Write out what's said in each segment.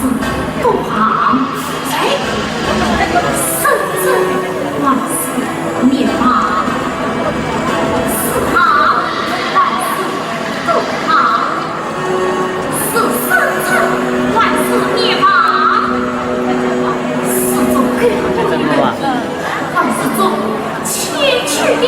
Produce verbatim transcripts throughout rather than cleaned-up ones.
不行，谁？生存还是灭亡？是生还是不生？是生存还是灭亡？是做狗的命运，还是做 崎岖的。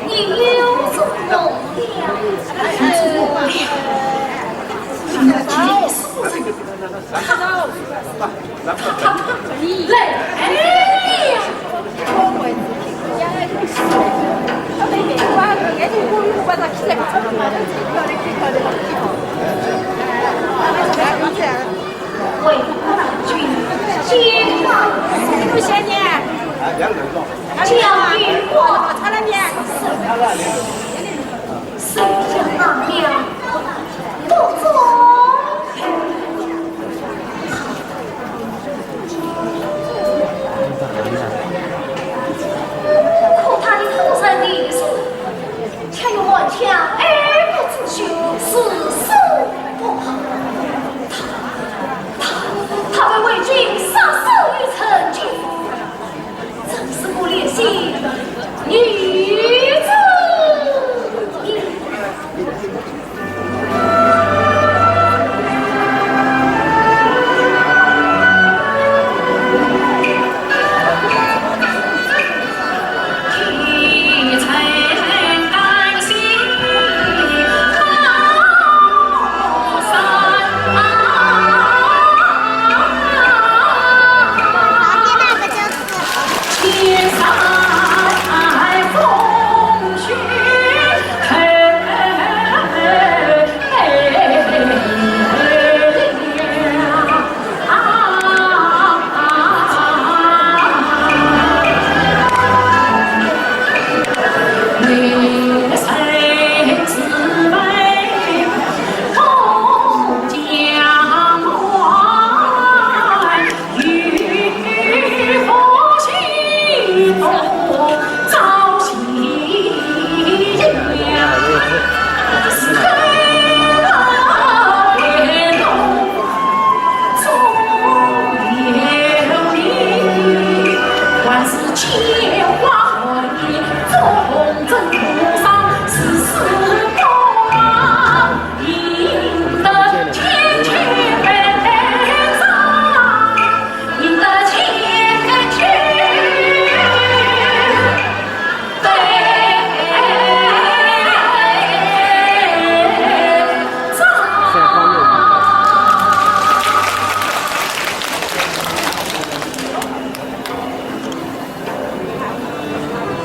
你又做梦了。来，哎呀！ 为国大军，解放军，将军我，谁想那秒不中。可他的夫人李素，却又满腔爱国之心，誓死不忘。 他，他，他被伪军杀死于陈金府，真是可怜兮女子也。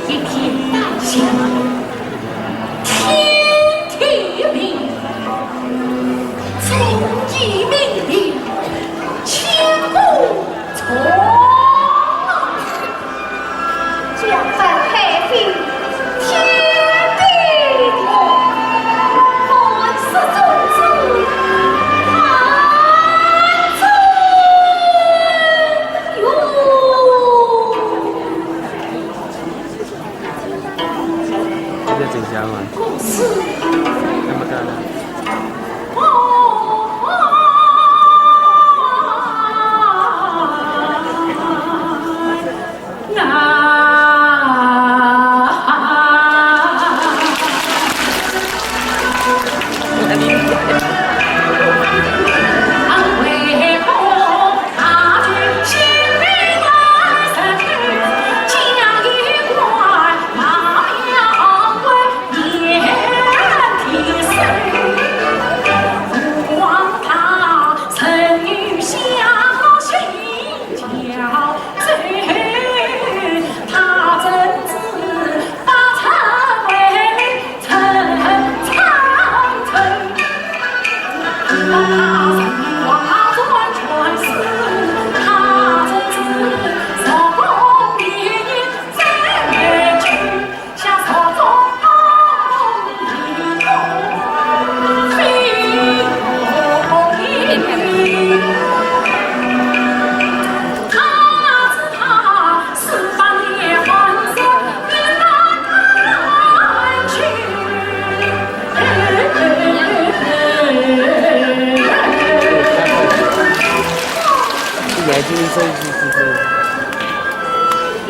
一片丹心，天地明，忠义明明，千古 你在镇江吗？干嘛干嘛？这是是是。你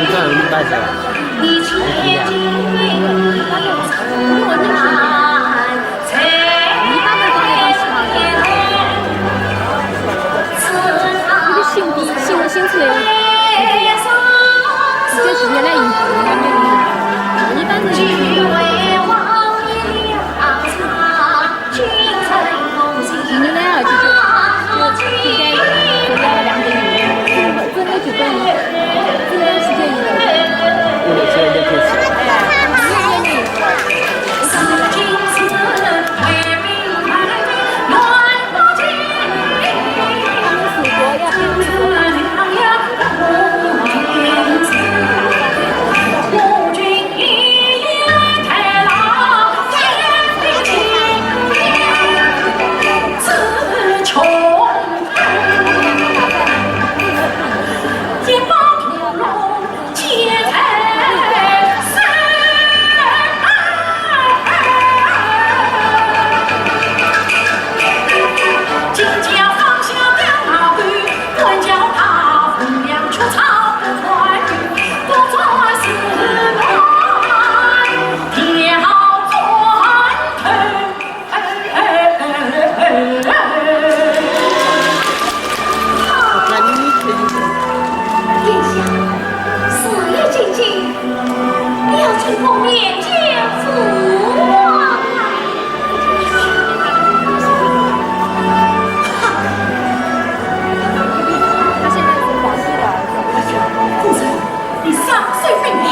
看你摆啥？你看呀。 一个新的，新的新出来的，一个是原来有的，一般的。原来啊，就就就应该回来两个月，真的真的就等于，真的是这意思。有点有点开始。哎，有点有点。 殿下，事已至此，你要出宫面见父王啊！他现在是皇帝的儿子。夫人，你伤心什么？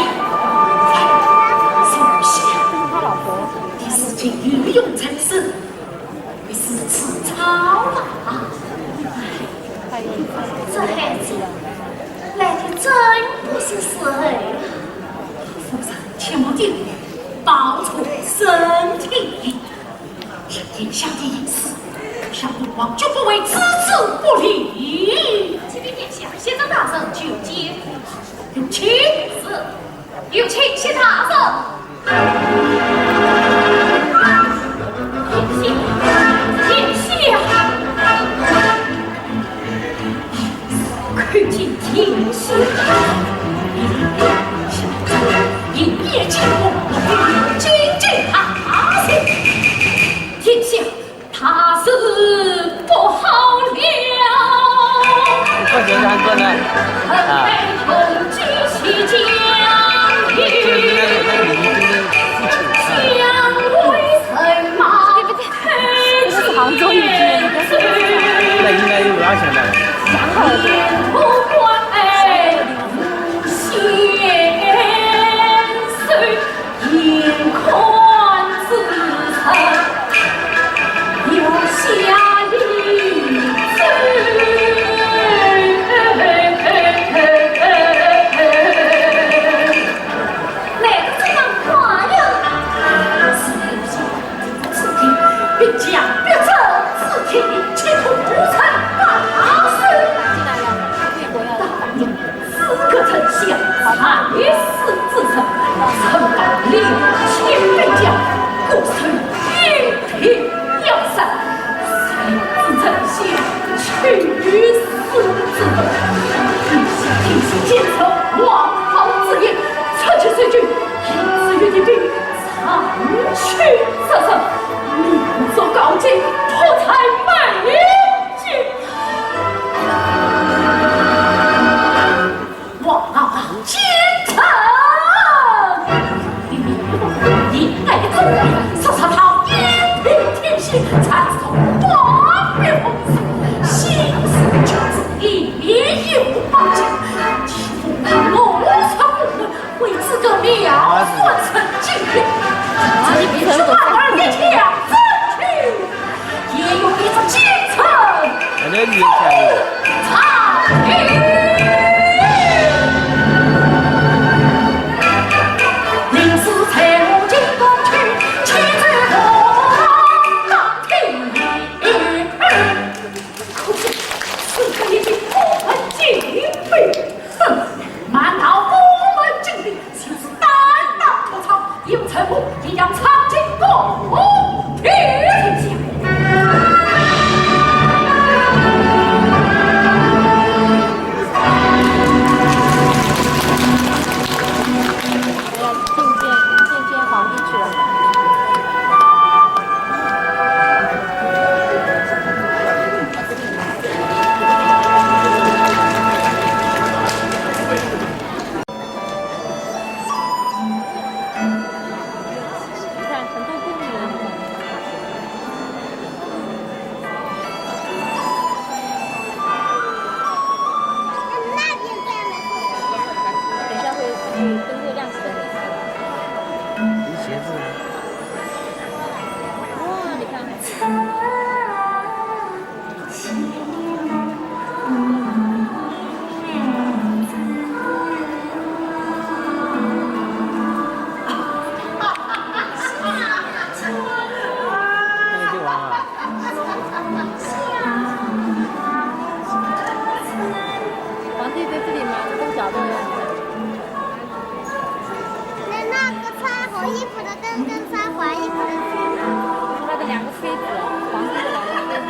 哎，这是他老婆。你是金玉用在身， 你是吃草啊？哎，这孩子来的真不是时候啊！夫人，切莫顶礼，保重身体。以殿下的意思，想父王绝不会置之不理。启禀殿下，先生大人求见。有请。是。 有请谢大人。殿下，殿下，叩见殿下。一言惊动，金殿大臣。殿下， 大事不好了！快点，快点，啊。这是杭州语句，你看。那应该有啥想法？想好了。 来得这样快呀！是有些此地，兵将必争之地，岂可无人把守？大人， 此刻丞相才是之人，曾把两千兵将各守边地要塞，谁知丞相却是之人。殿下听信奸臣王浩之言，出去率军，以至于敌兵残缺之人，民族告急，破产没 王老大奸臣！你你你，你害得众人杀杀逃，一平天下，才是断绝风声。新四君子，一言有八九，岂不弄出祸来，为这个苗算成今日，这一出马儿也抢进去。 也有一只奸臣，人家也下雨。鞋子呢？哇，你看。那个就完了。皇帝在这里吗？这个角度。 那那个穿红衣服的跟跟穿黄衣服的是谁？他的两个妃子，皇帝的两个妃子。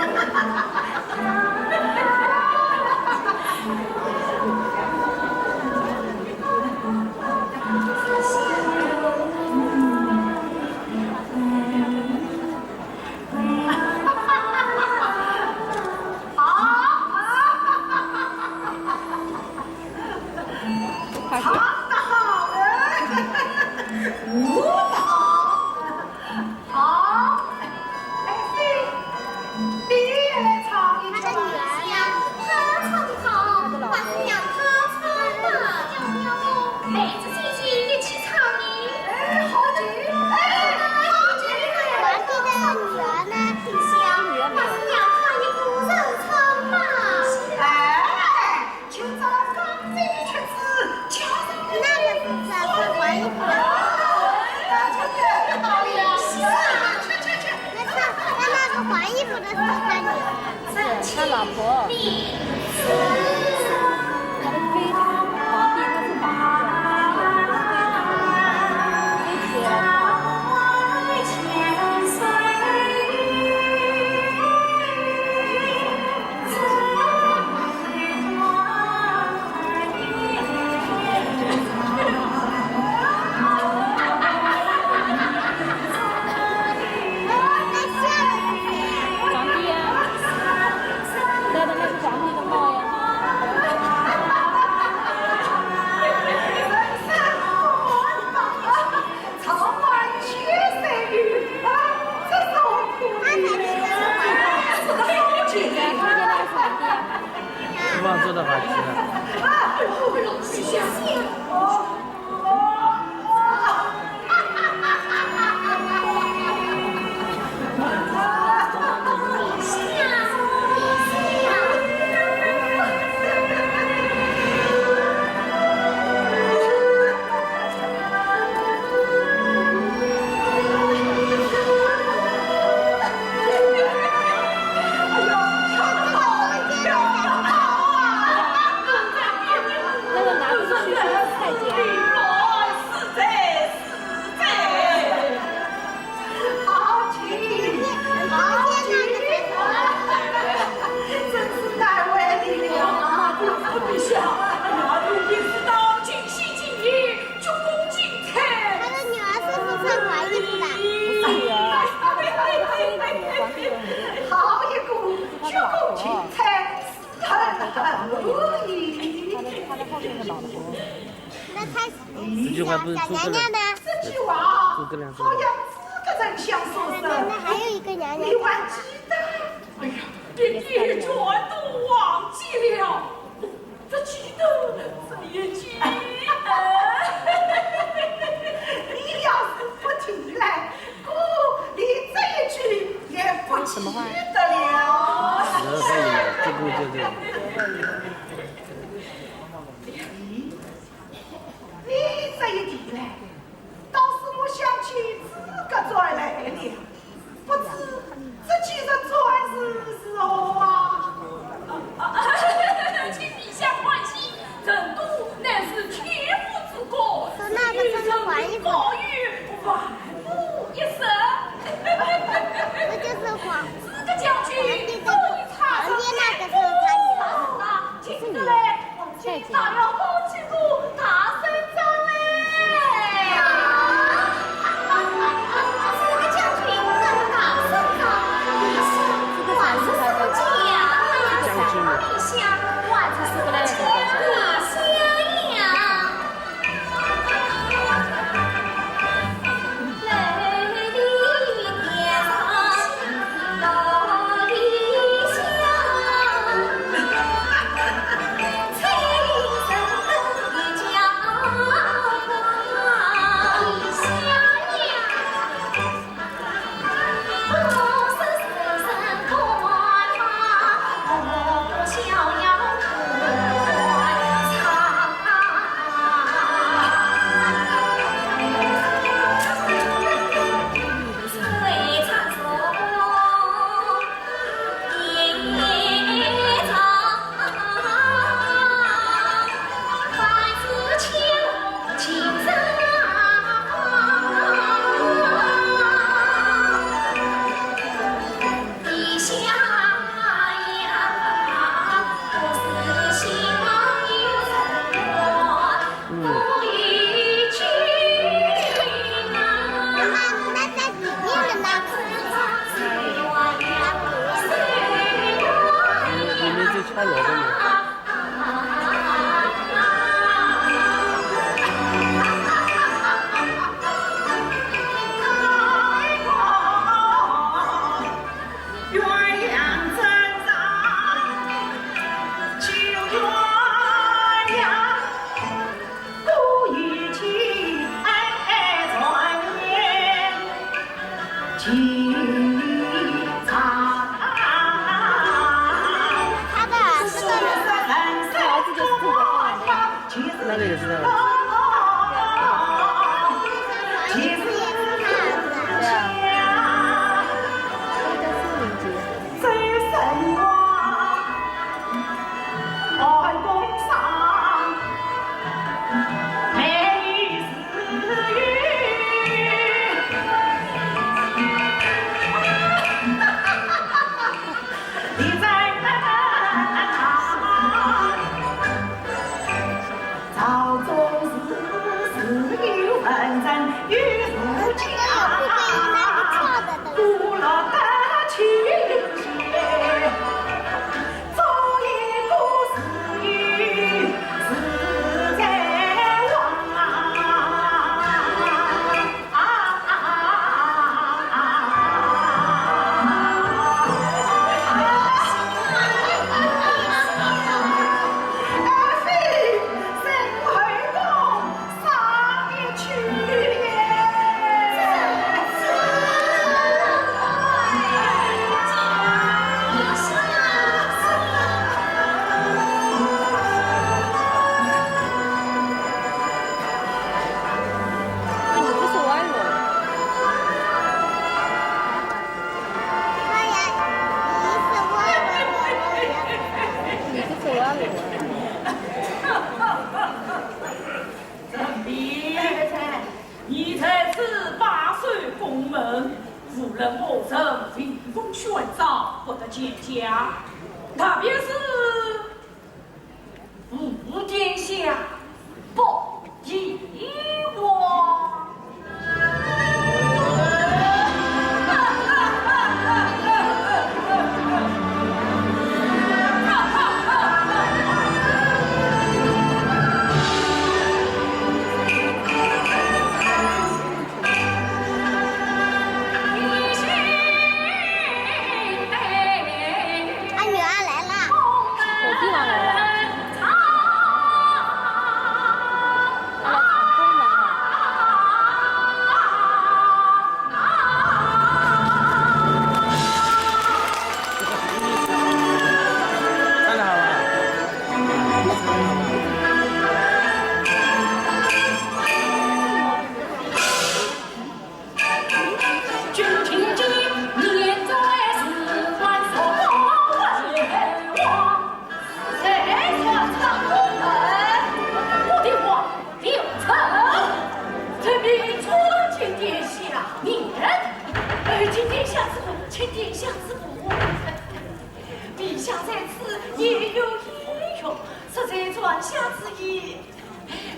好。 唱得好，哎，舞得好，好，哎，你也来唱一曲吧。他的女儿呀，她唱得好，还是让她唱吧。陪着姐姐一起唱呢。哎，好极，哎，好极。皇帝的女儿呢？还是让她一个人唱吧。哎。 就照刚才的曲子，加上那个是啥？是黄衣服的。那就更好了。去，去，去。那唱，那那个黄衣服的是他女儿。是他老婆。他的妃子，皇帝他是皇帝，妃子。皇帝呀，戴的那是皇帝的帽呀。 希望做得好极了。那个拿出去是太监。好极，好极，真是难为你了啊！陛下，哎呀，你是当今 新进的鞠躬尽瘁。他的女儿是不是穿黄衣服的？不是女儿，他的，他的妃子，皇帝的女儿。好一个鞠躬尽瘁，是很无语。他的，他的后面的老婆。那他，这句话不是诸葛亮，小娘娘呢？这句话诸葛亮说的。好像诸葛丞相所说。那，那还有一个娘娘。你还记得？哎呀，爹爹全都忘记了。 这记得这一句。你要是不提来，我连这一句也不记得了。十二岁了，这不就这样？咦，你这一提来， 倒是我想起诸葛传来了，不知这几日传是如何啊？啊，请陛下放心，成都乃是天府之国，是那个真的王一博。高于万步一生。那就是皇，诸葛将军终于踏上天府之路了。今日来，我们大老爷几个大圣在你在此把守宫门，无论何人威风宣召，不得见驾。特别是五殿下，不提防。阿女儿来啦。我弟来了。他来唱歌呢。唱得好啊。 陛下在此言有依语，实在传下旨意。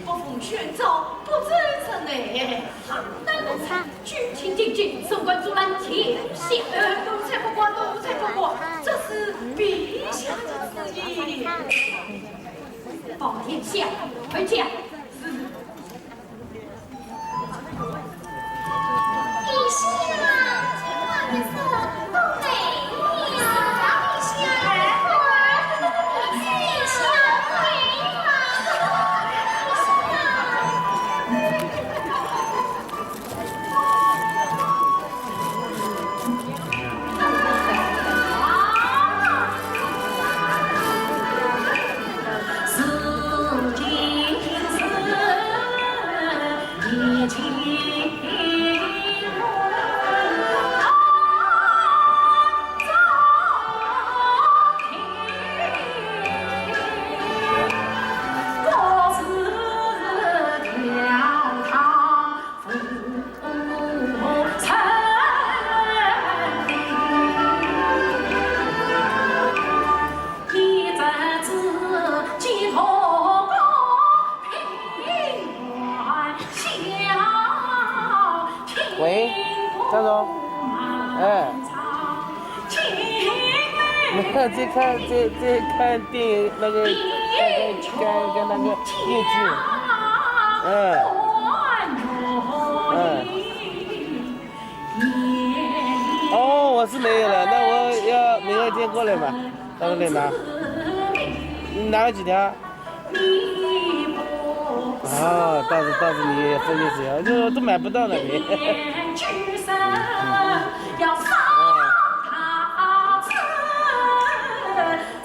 不奉宣诏，不奏折呢。好，那奴才，军情紧急，守关阻拦，停下。呃，奴才不管，奴才不管，这是陛下的旨意。报殿下，回见。是。 陛下，今晚月色多美呀！陛下，陛下，美呀！喂，张总，哎。 没有，在看，在，在看电影，那个，刚刚，刚刚那个越剧。嗯。嗯。哦，我是没有了，那我要明后天过来嘛，到时候来拿。你拿了几条？ 啊，到时，到时你也分给谁啊？就都买不到了，你。嗯。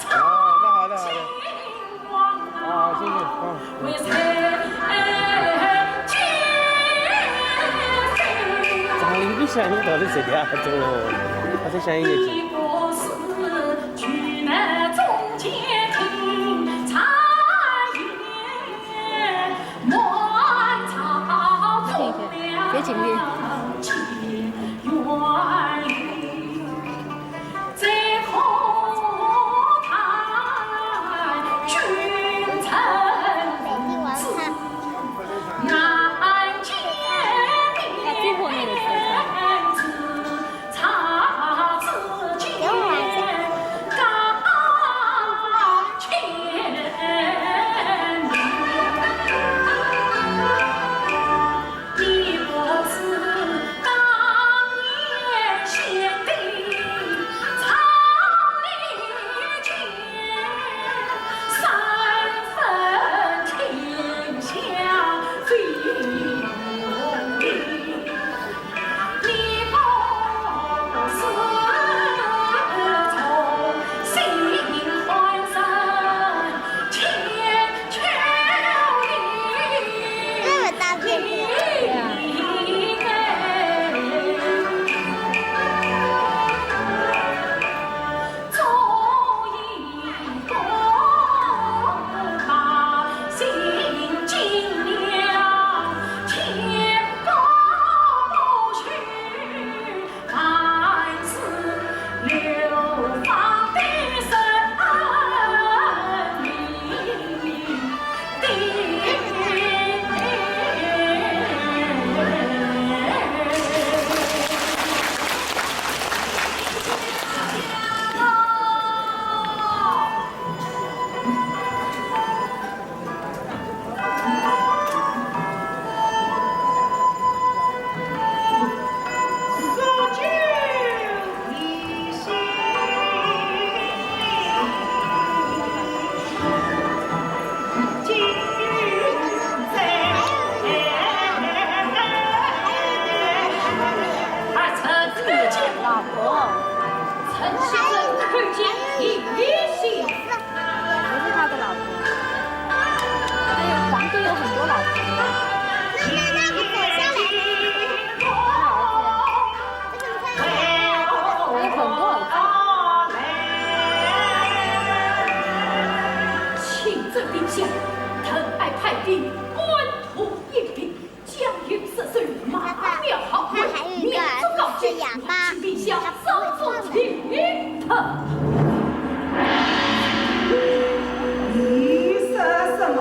哦，那好的，好的。啊，谢谢，嗯。张林比小英到底谁的啊？这个，他是小英也是。 别紧张。哎，最后那个是啥？ 你不是不是他的老婆，还有皇帝有很多老婆。那那那个活下来的那个，他儿子呀，这个你看一下，还有很多儿子。请奏陛下，特派派兵，官途一平， 将有十岁马庙号为民族高级，请陛下赏赐平等。你说什么？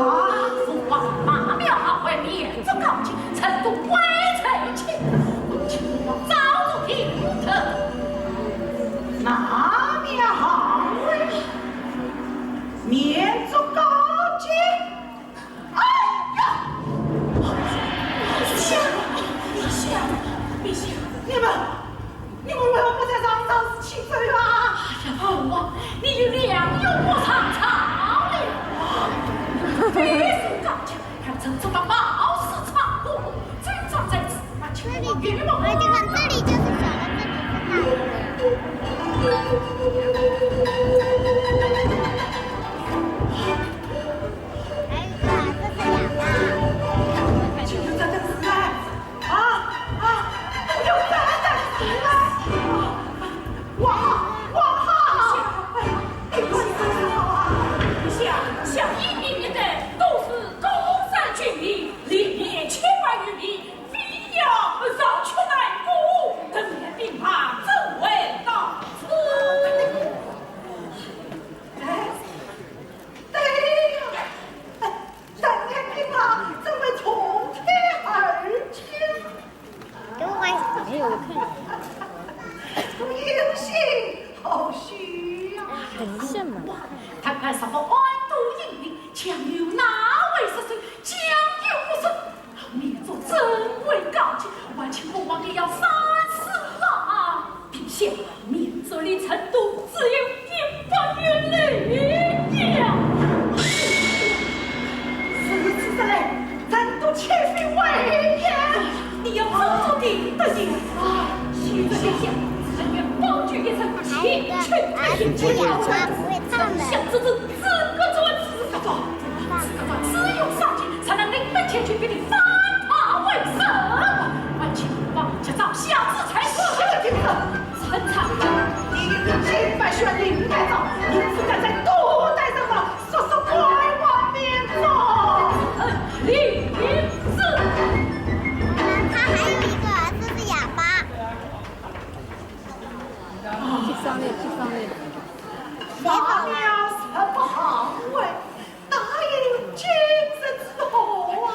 父皇马庙号为民族高级，成都未成亲，请父皇早做平等。马庙号为民族高级？ 哎呀！陛下，陛下，陛下，你们，你们为何不在上朝时请罪啊？哎呀，父王，你与梁玉华上朝了。非是刚刚，还曾做到冒死闯祸，罪状在此，那请父王允我。这里，而且看这里就是小的，这里是大的。 哎呀，这是哑巴。请问这是谁？啊，啊，不要再打了！啊，王啊，王啊！哎呀，你快点啊！陛下，下一名的都是高山居民，里面千百余里，非要绕去南国，等待兵马怎会到此？哎， 对呀，哎，人家兵马怎会从天而降？没有，我看一下。不应信，好虚呀。很像嘛。看看什么安都引领，将有哪位是谁，将有不是。 民族尊为高级，还请父王你要三思啊！陛下，民族离成都只有一百余里呀！如此说来，成都岂非危险？你要早做定夺呀！啊，启奏陛下，臣愿保举一城，前去退兵。臣下之旨， 这个转子，这个转子，只有上级才能领兵前去，必定反败为胜。还请父王及早下旨裁决。是的，听着。陈昌，你的兵败选领带走，你自敢在都带上吗？说说怪王面子。领旨。他还有一个儿子是哑巴。去商量，去商量。王爷是不好为。 哪有今日之福啊？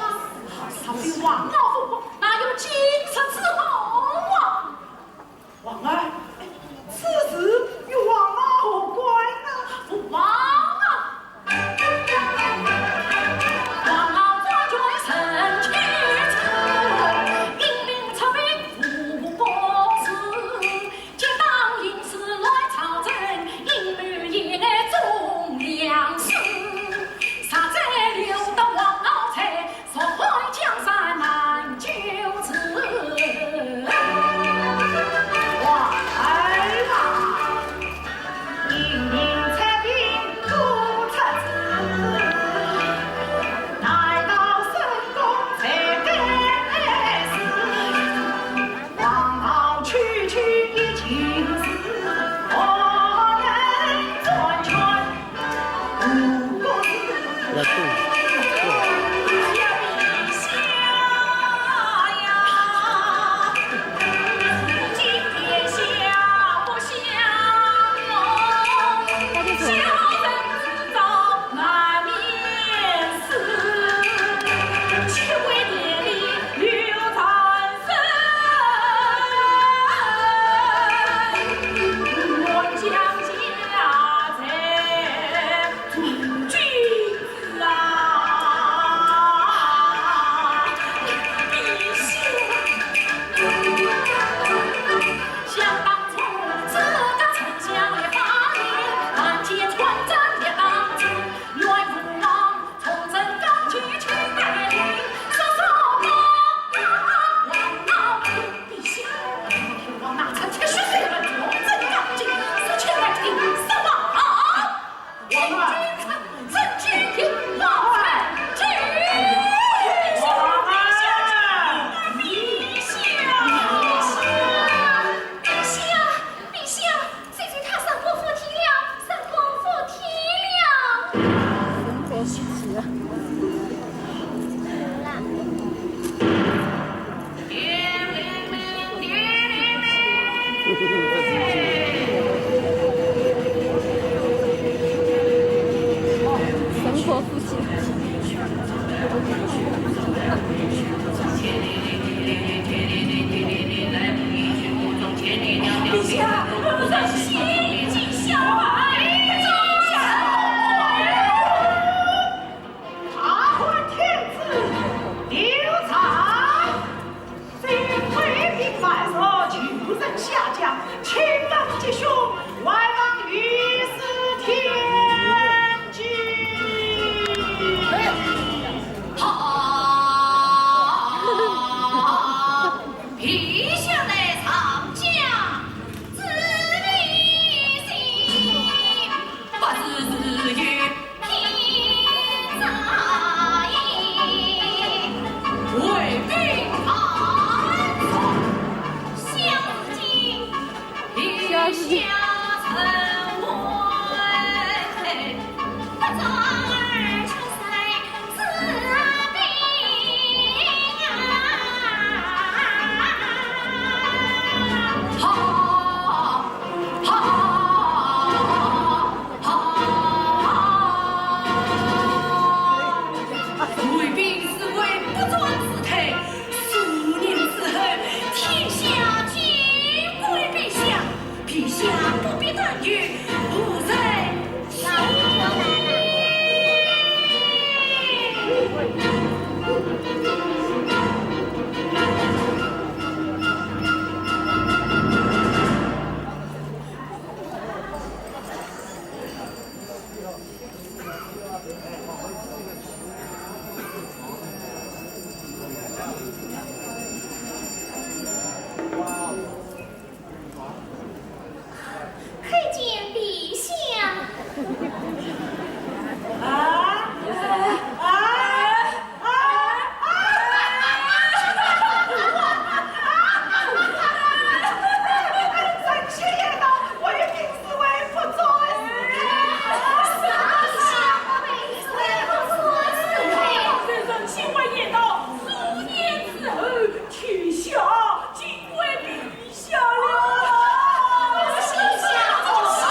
陛下在上，驾！子民心，不知是有天灾也，回禀万岁。小事情，陛下承欢。 回禀侍卫不传之退，数年之后，天下尽归陛下。 陛下不必担忧，无罪。参见陛下。啊！啊！啊！啊！臣妾言道，回禀侍卫不传之退。臣妾言道，数年之后，天下尽归 陛下了！陛下，陛下！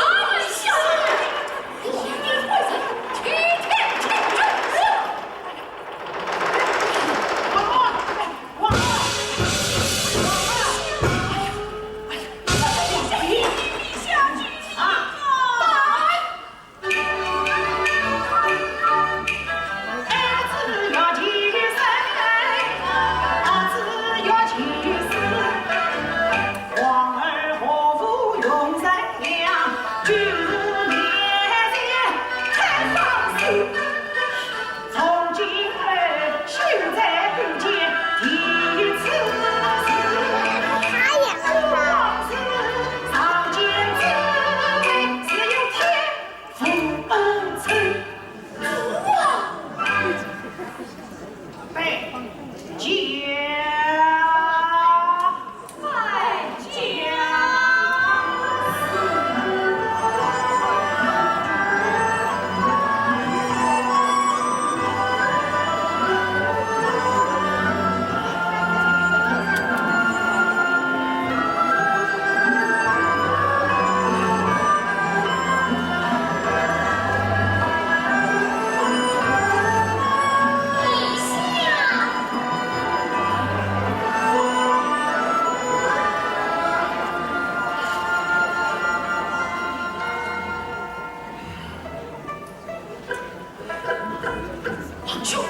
皇兄，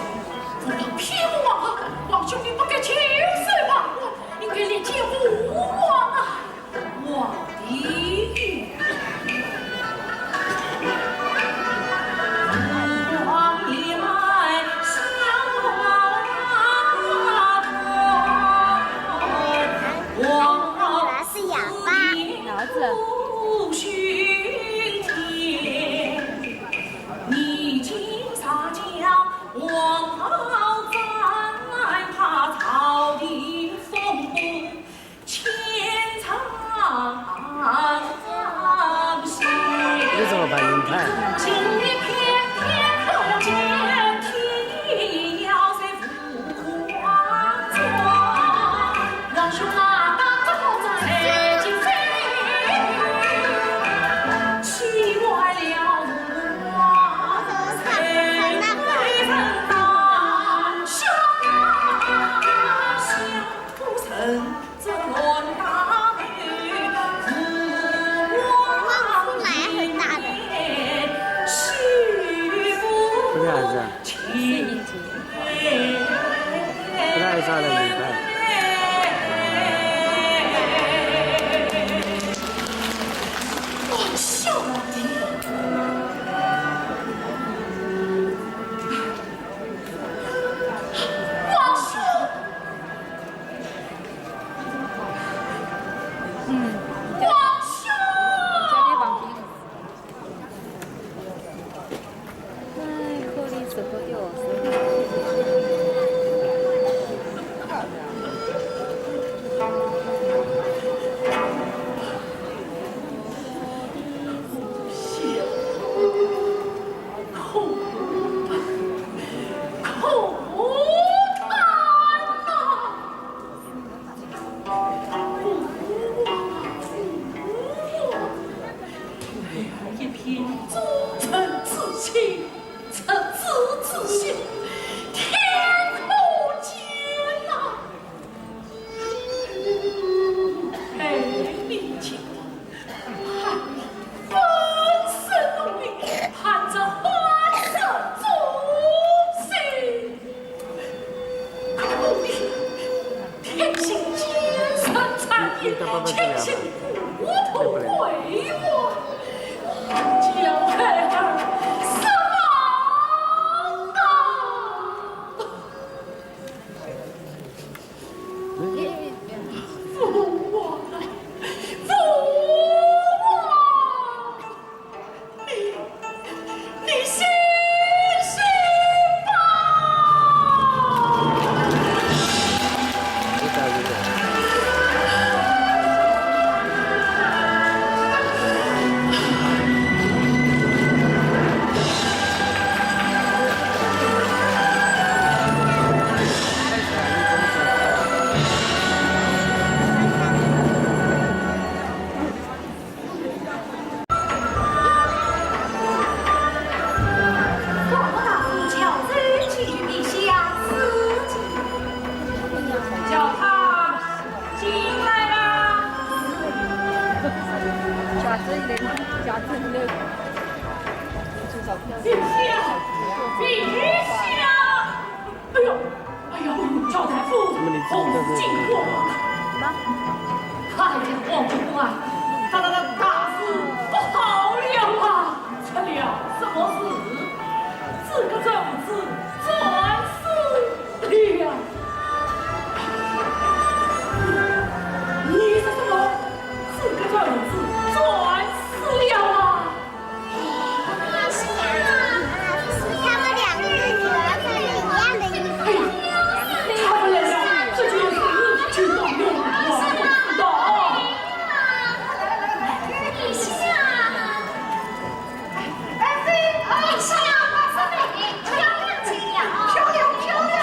不要骗我啊！皇兄，你不该亲手亡国，应该立见父王啊！皇帝。 你怎么办，林泰？不是儿子啊。不是儿子啊，林泰。请请姑父退我，叫孩儿死亡啊！ 父王啊，父王！你，你醒醒吧！叫他进来啦！ 哎呦，哎呦，赵大夫，红巾过来！看呀，王国公啊，大大大大事不好了啊！出了什么事？自个儿儿子转世了！你说什么？自个儿儿子转世了啊？ 他们两个的女儿穿着一样的衣服。他们两个这件事情到底有什么事道？哎，哎，漂亮，漂亮，漂亮。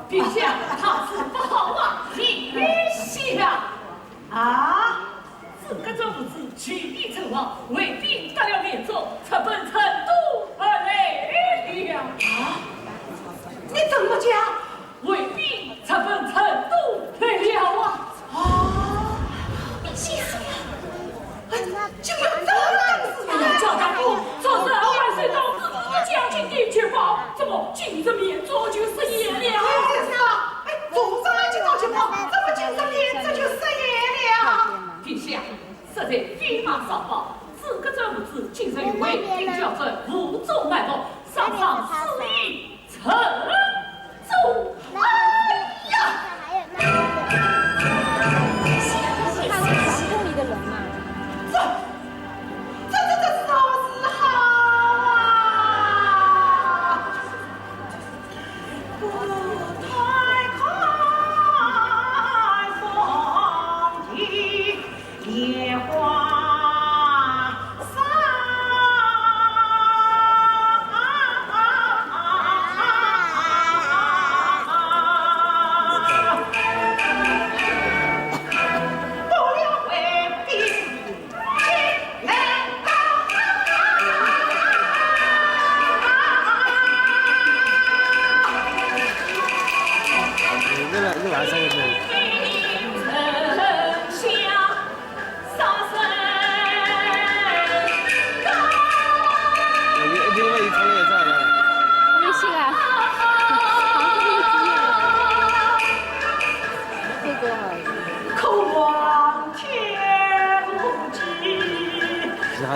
陛下，大事不好啊！陛下！啊？ 自个儿儿子去年称王，为兵打了绵州，直奔成都而来了。啊？你怎么讲？为兵直奔成都来了啊？啊？陛下！哎，竟有这样的事情！赵大夫，这是万岁到自个儿家进的捷报，怎么今日绵州就失陷了？哎，是啊，哎，昨日来就到捷报，怎么今日绵州就失陷了？ 陛下，实在飞马上报，自个儿儿子今日与卫兵交战，负重埋伏，上上失意沉重。哎呀！这，这，这，这是好事好啊！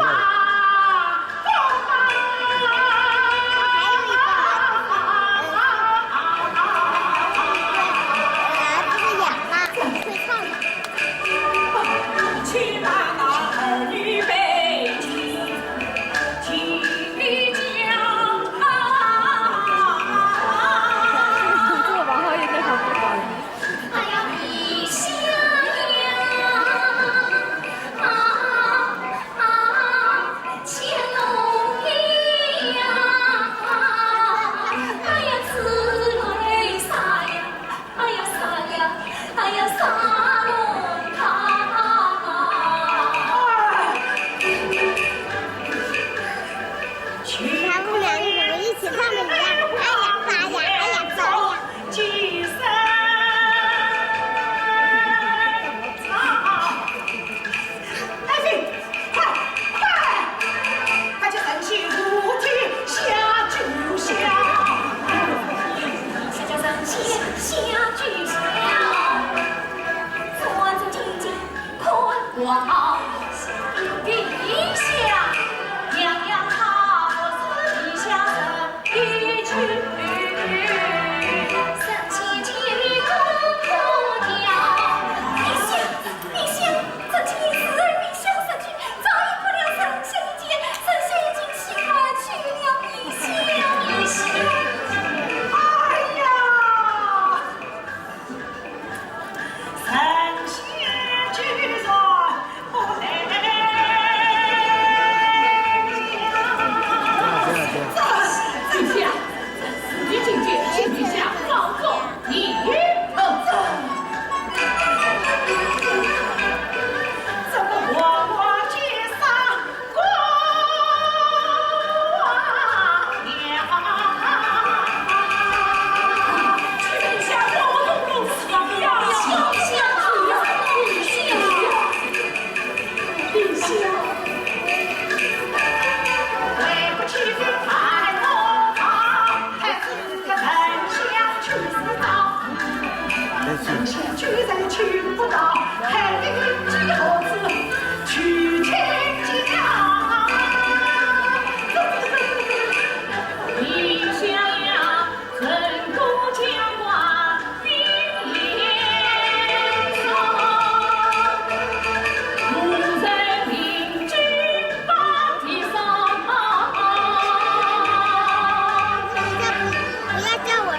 不要叫我。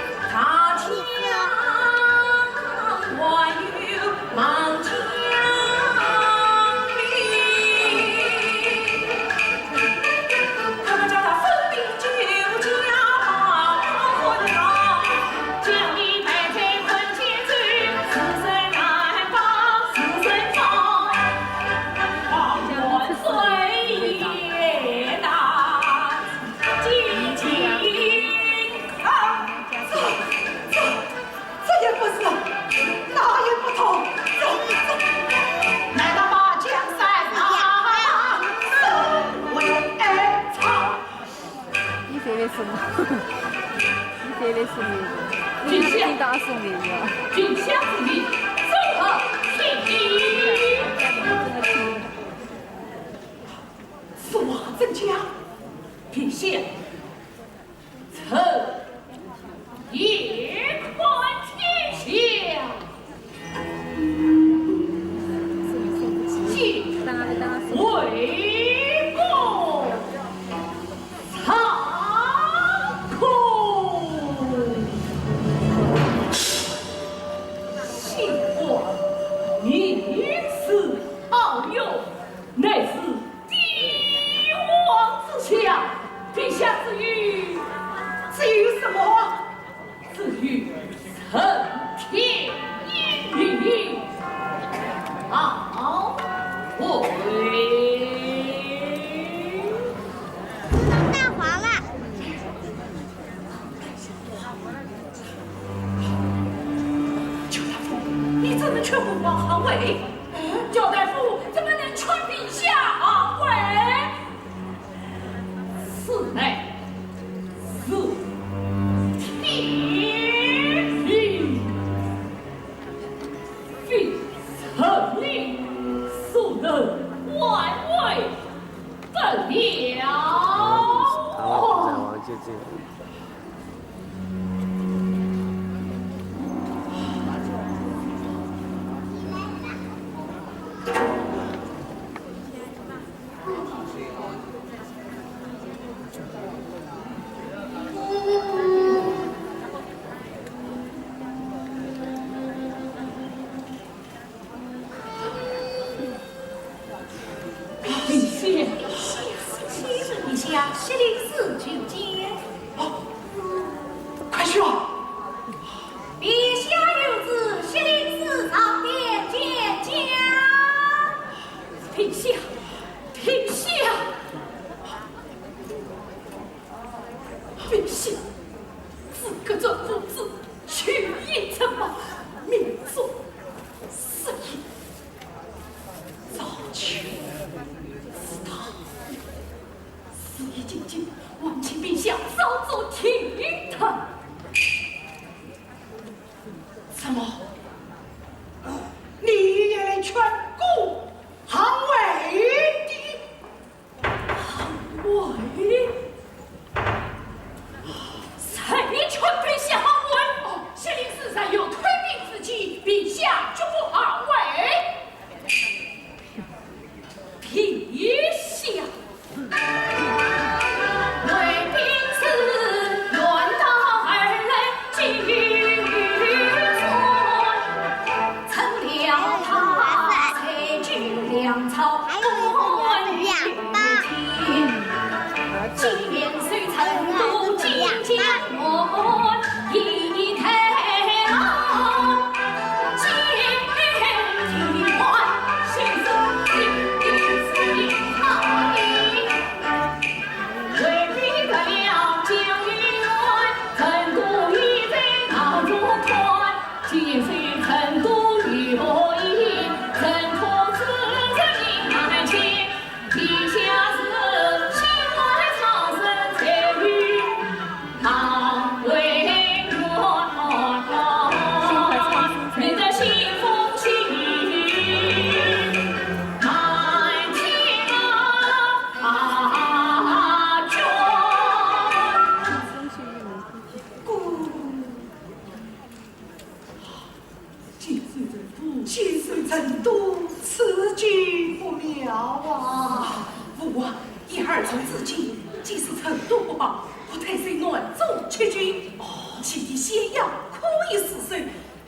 这也不是，那也不同。难道把江山啊，收为草？你这里是吗？你这里是吗？你打送的呀？停下！停下！停下！是王真家？停下！ 臣夜观天象，见魏公曹公，姓王名氏，好友，乃是 帝王之相，陛下赐予，赐予什么？赐予承天一命。好，我。大王了。 焦大夫，你怎能劝我皇后？哎，焦大夫怎么能劝陛下皇后？此乃是天命，非臣所能挽回得了。 陛下，陛下，西林寺求见。哦，快去啊！陛下有旨，西林寺上殿见驾。陛下，陛下，陛下，自个转父子，去也成马，命中失意。 早就知道，事已至今，还至今，即使成都不保，我退守南中七军，哦，其地险要，可以死守，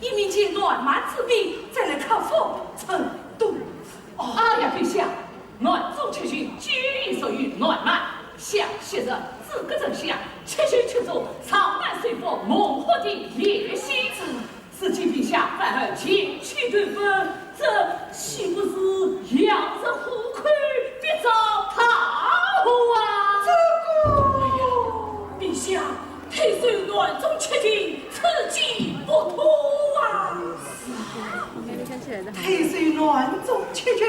以免见南蛮之兵，再来克复成都。哦，哎呀，陛下，南中七军既已属于南蛮，想昔日诸葛丞相，七军出走，长难收复孟获的野心。 如今陛下反而前去投奔，这岂不是羊入虎口，必遭大祸啊？这个，哎呀，陛下，退守南中七军，此计不妥啊！退守南中七军，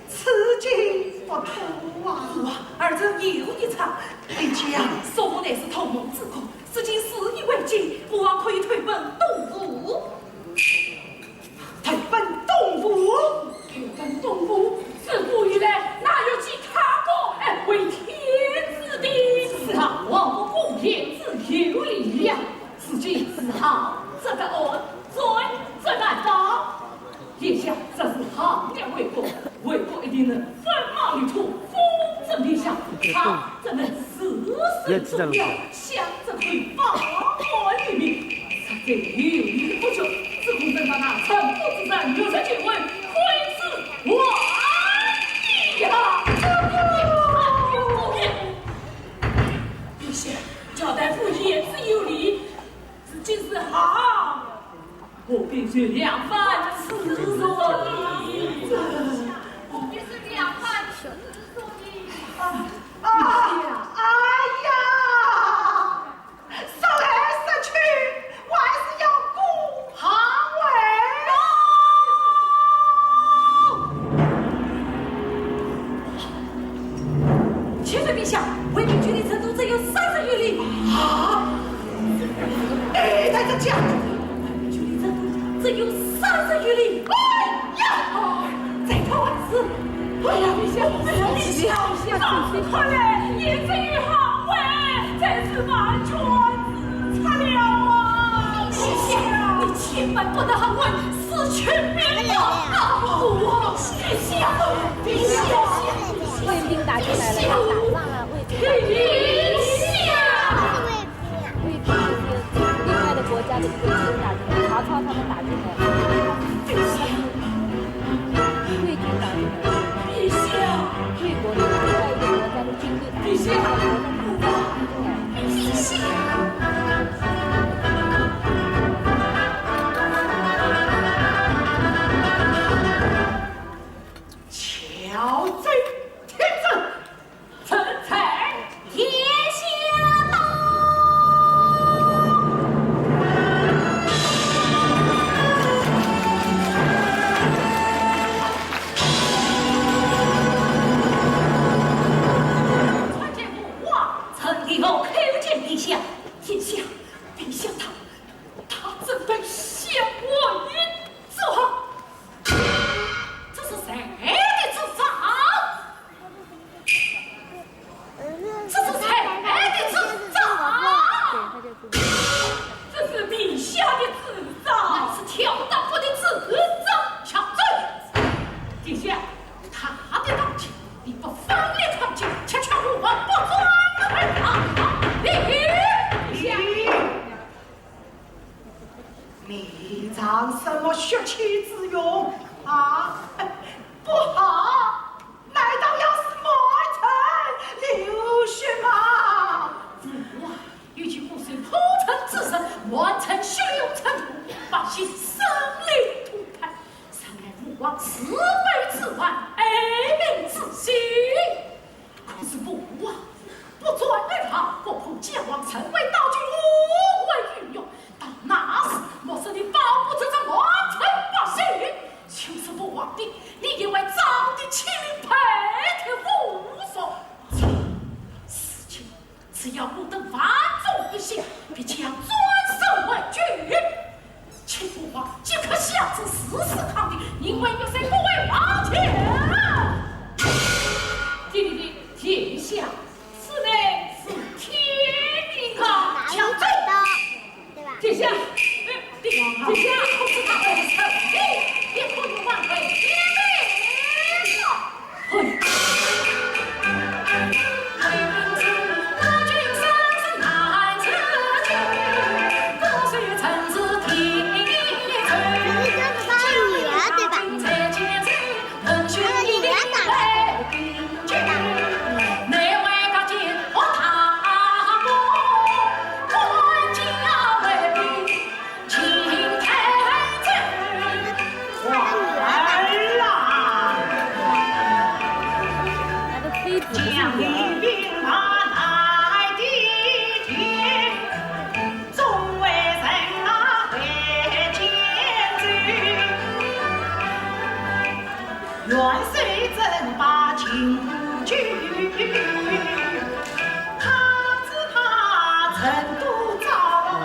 此计不妥啊！哇，而这又一场，哎呀，说我乃是同盟之国， 如今事已未尽，我可以退奔东吴。退奔东吴？退奔东吴，自古以来哪有其他国，哎，为天子的？是啊，亡国攻天子有理呀。如今是好这个案，罪这难当。 殿下，这是航量为国，为国一定能分毛领土，辅佐陛下，他怎能事事阻扰，想着会保我于民，实在有理不足，只恐等到那城濮之战，有失君威，愧之晚矣呀！陛下，交代府尹自有理，如今是好 我必须两番自作的。我必须两番自作的。啊，啊，哎呀，说来说去，我还是要顾杭为。启奏陛下，回兵距离成都只有三十余里。啊！ 哎，在这讲，距离成都只有三十余里。哎呀，再拖二十。哎呀，陛下，哎呀，陛下，快来，严阵以待，再是把卷子拆了啊！陛下，你千万不能和我死去兵亡啊！我，陛下，陛下，卫兵打进来了，要打仗了，卫兵打进来了。 卫兵就是另外的国家的一个军打进来，曹操他们打进来，卫军打进来，卫国的另外一个国家的军队打进来，国家打进来。乔州天子 臣在。殿下到。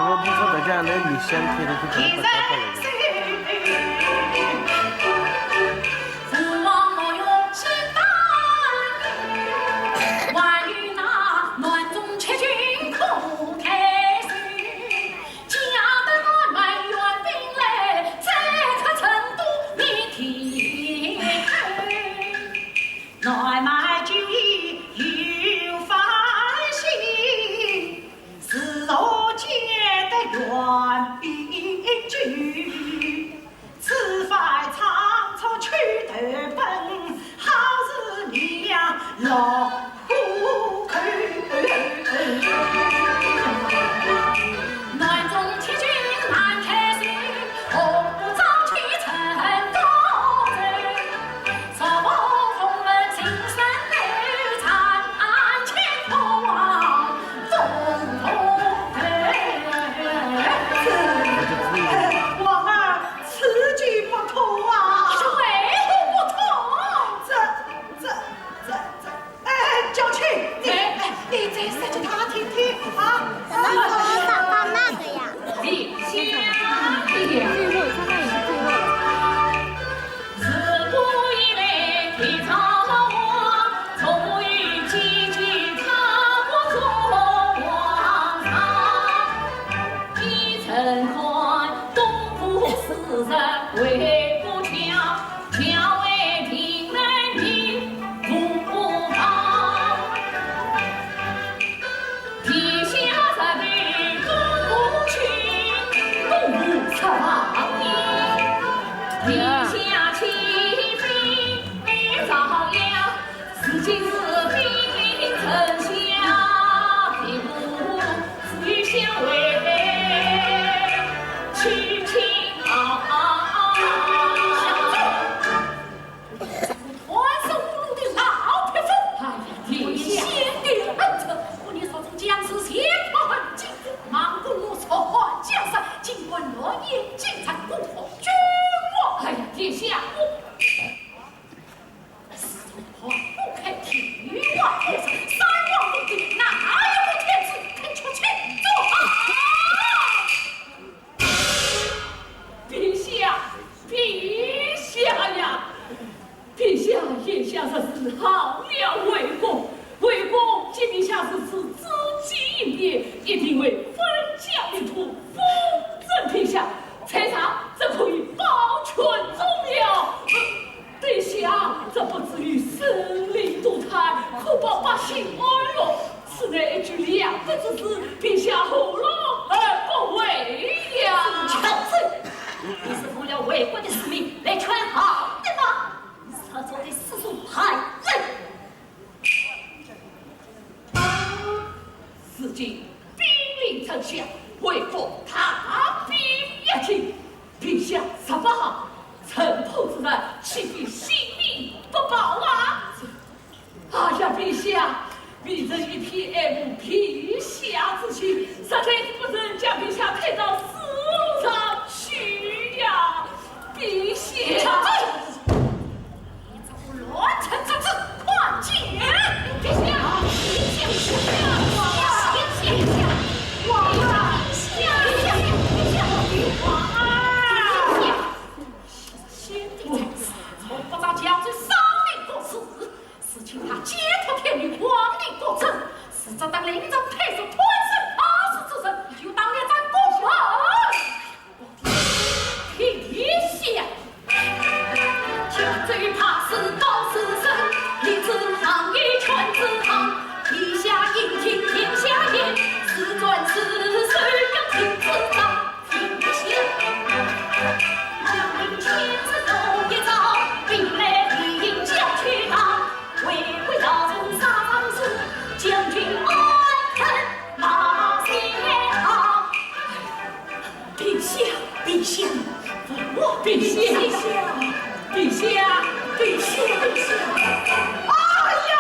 我不知道大家那里想听的，就可以把它打过来。王啊，此计不妥啊！这为何不妥？这、这、这、这……哎，娇妻，你……哎，你再说给他听听啊！怎么说？打到那个呀？你先别……哎呀，殿下，我…… 殿下，殿下呀！殿下，眼下实是好了魏公，魏公见殿下如此知己一面，一定会分享一吐，奉赠殿下，在上这可以保全宗庙。 殿下，这不至于生灵涂炭，可保百姓安乐。此乃一举两得之事，殿下何乐而不为呀？你是为了魏国的私利来劝和的吗？你是做的世俗败类。 如今兵临城下，魏国大兵压境，殿下若不好，城破之人岂非性命不保啊？哎呀，殿下，微臣一片爱慕殿下之心，实在是不忍将殿下推到死路上去呀，殿下。 你这个乱臣贼子，快进！殿下，殿下，王啊！殿下，王啊！殿下，王啊！先帝在此，从不早教授商量国事，是请他解脱天律，亡灵国政，是这等令人退缩、吞声吐气之人，又当了咱国门。 天下，天子怕死高士生，立志仗义全子堂。天下英雄天下英，自传自述要听子章。天下，将令天子奏一奏，兵来必行交去堂。为国效忠杀将士，将军安肯马先好。 殿下，殿下，我……殿下，殿下，殿下，殿下！哎呀！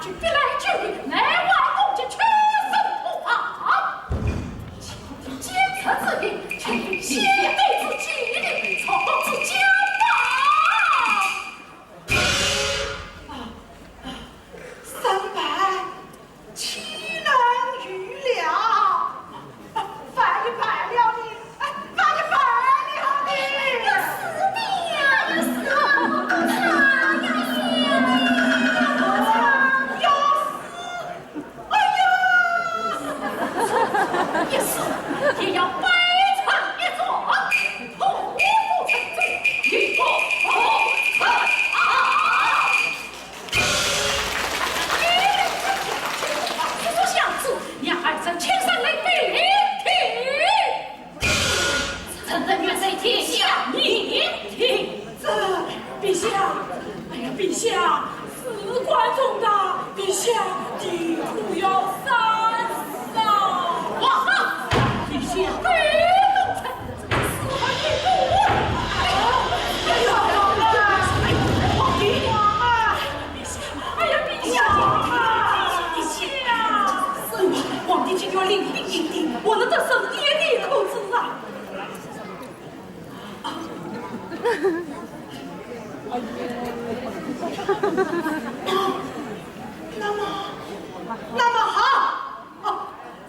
就必来救你，乃王公就全身脱发。请听奸臣之言，请听先帝之计，曹操之家法。啊，啊，三百，岂能御了？啊，万一败了呢？ 哎，万一败了呢？哎呀，死定呀！哎呀，死啊！哎呀，死啊！要死！哎呀！一死也要百战一状，破釜沉舟，一破同城啊！ 叔叔相助，让儿臣亲身来禀天。臣等愿随天下言听。这，陛下，哎呀，陛下，事关重大，陛下，你可要三思啊！皇上，陛下，对不起。 哎呀，皇帝！哎呀，陛下！皇帝今朝领兵迎敌，我们的神殿你可知啊？那么，那么好，哦，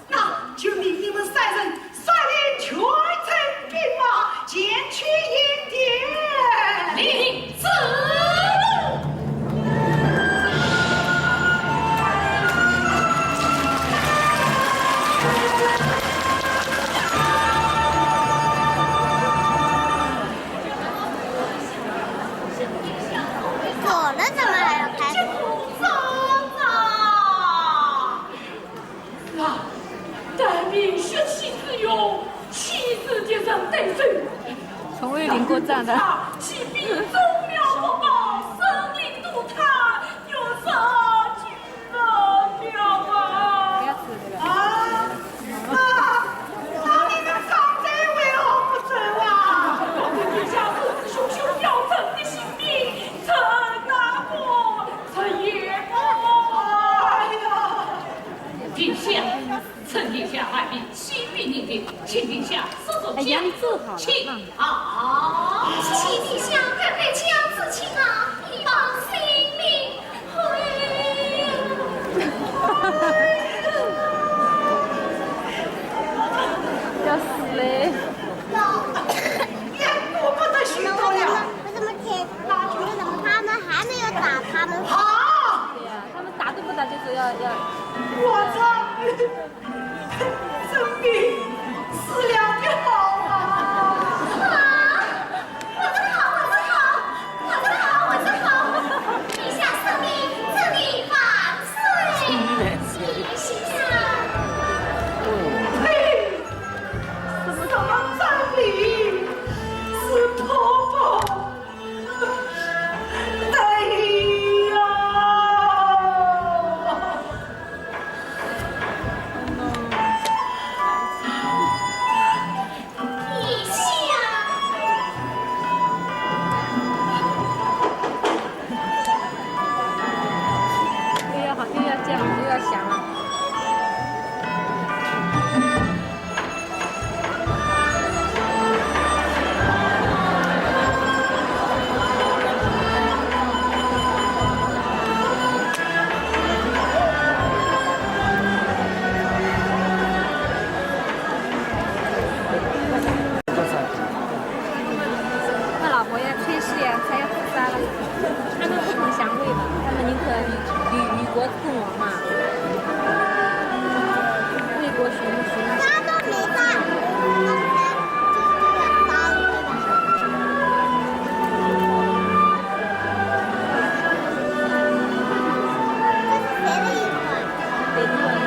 那就命你们三人率领全城兵马前去迎敌。领旨。走了怎么还要开始？ 啊，单凭血气之勇，岂是敌人对手？从未领过战的。其兵众妙不报，生灵涂炭，有失军人了啊！不要吃这个。啊，那，那你们张队为何不走啊？皇帝陛下如此凶凶要朕的性命，朕哪敢 这也不……哎呀！陛下，臣殿下害命，启禀您的，请陛下速速哎呀，你坐好了，请。啊，请陛下改变将之情啊，以报性命。哎呀！要死嘞！也顾不得许多了。 为什么天，他们还没有打他们？好！对呀，他们打都不打，就说要，要……我这生病死了的好啊！啊！我这好，我这好，我这好，我这好！陛下圣明，圣明万岁！谢谢。嘿，什么什么圣明？是婆婆 对呀。陛下。又要好，又要叫，又要响了。 他老婆要去世呀，他要自杀了。他们不肯降魏嘛，他们宁可与，与国 共王嘛。魏国雄雄。他都没办法。这是谁的衣服啊？谁的衣服啊？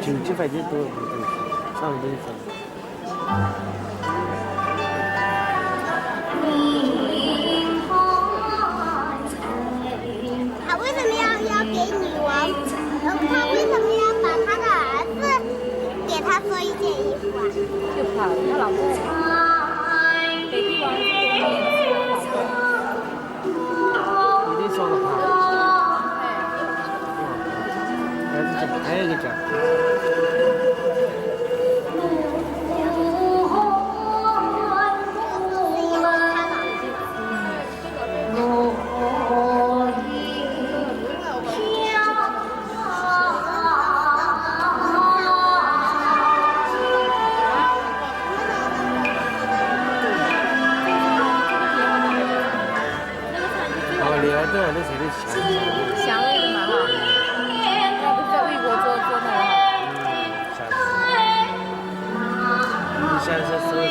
经济发展多，上等一层。他为什么要，要给女王？他为什么要把他的儿子给他做一件衣服啊？就怕他老婆。北帝王是给他演的。一定说个怕。还有一个讲，还有一个讲。哦，你儿子那谁的？祥瑞的蛮好。那不是在魏国做，做那个好。嗯，祥瑞。 你想想是不是？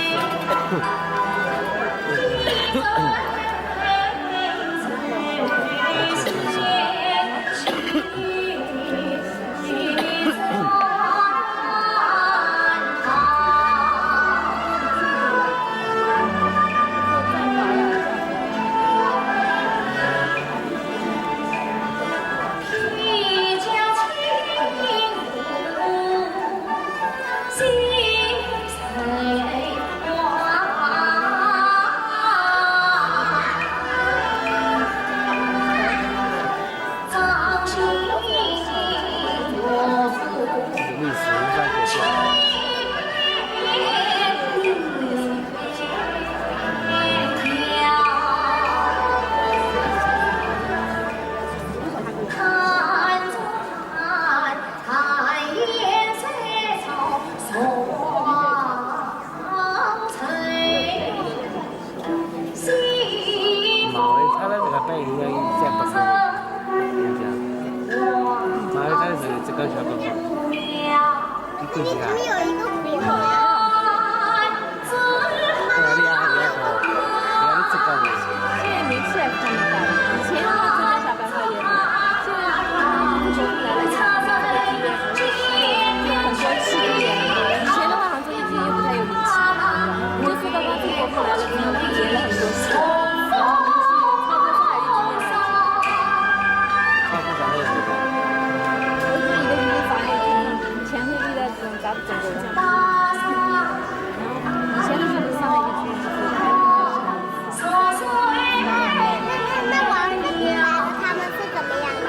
马尾他的这个背应该也不是，马尾他的这个这个小狗狗，你可以啊。你怎么有一个朋友啊？对啊，你还要狗，你还是狗。现在名气还是他们大的，以前的话真的小白花也火，现在他们就是国内来的，就很多气度也很好。以前的话好像 这个剧也不太有名气，就是刚刚中国过来了之后，他们演了很多戏，然后名气超过上海越剧院。超过上海越剧院。我觉得一个就是上海越剧院，前后对待这种咱们中国人。然后以前的时候上海越剧院就是拍的很好。 那王子来了，他们是怎么样的？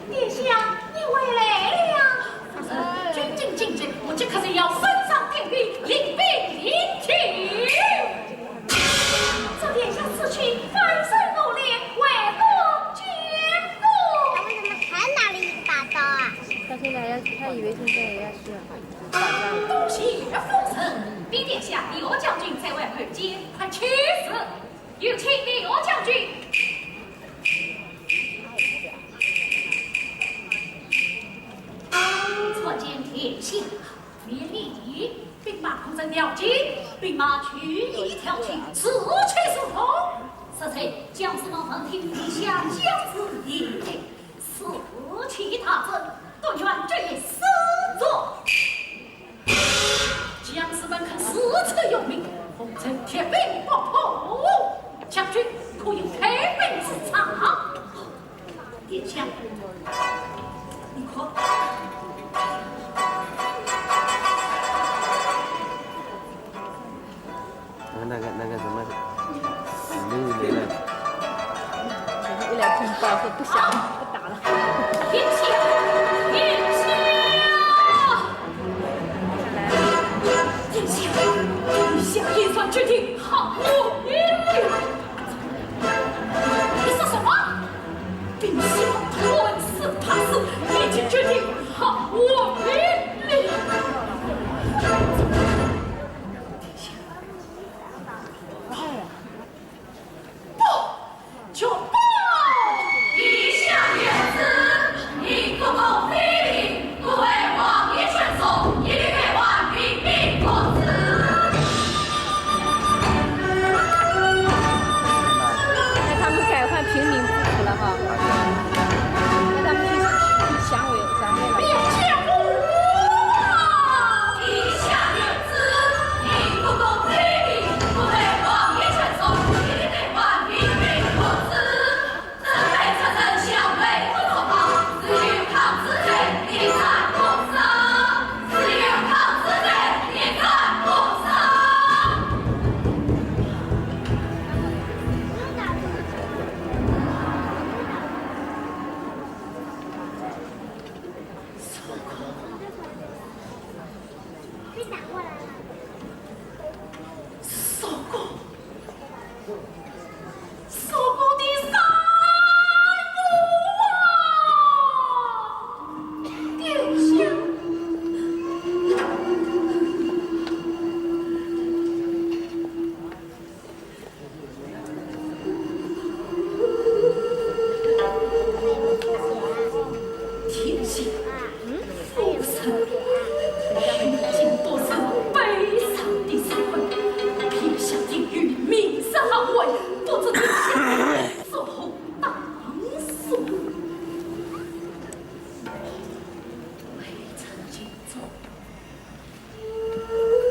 殿下，你回来了。夫人，军情紧急，我即刻就要升上殿去领兵迎接。祝殿下此去翻山越岭，回归建功。他为什么还拿了一把刀啊？他现在要，他以为现在也要去了。多谢夫人，禀殿下，李将军在外候见，快请。是。 有请李将军。参见殿下，免礼。兵马控制要紧，兵马军令调起，士气如虹。是。将士们闻听殿下将旨已定， 士气大振，但愿这一失足。将士们肯誓死用命，奉承铁兵不破。将军可有开门之策？殿下，你看。 那个那个什么，没有没了。一来通报说不响了，不打了。停下！停下！打过来了。叔公，叔公的三姑啊！殿下。 天下，夫人，今多是悲伤的时刻，天下定有民杀后患，不知天下作何打算？微臣请坐。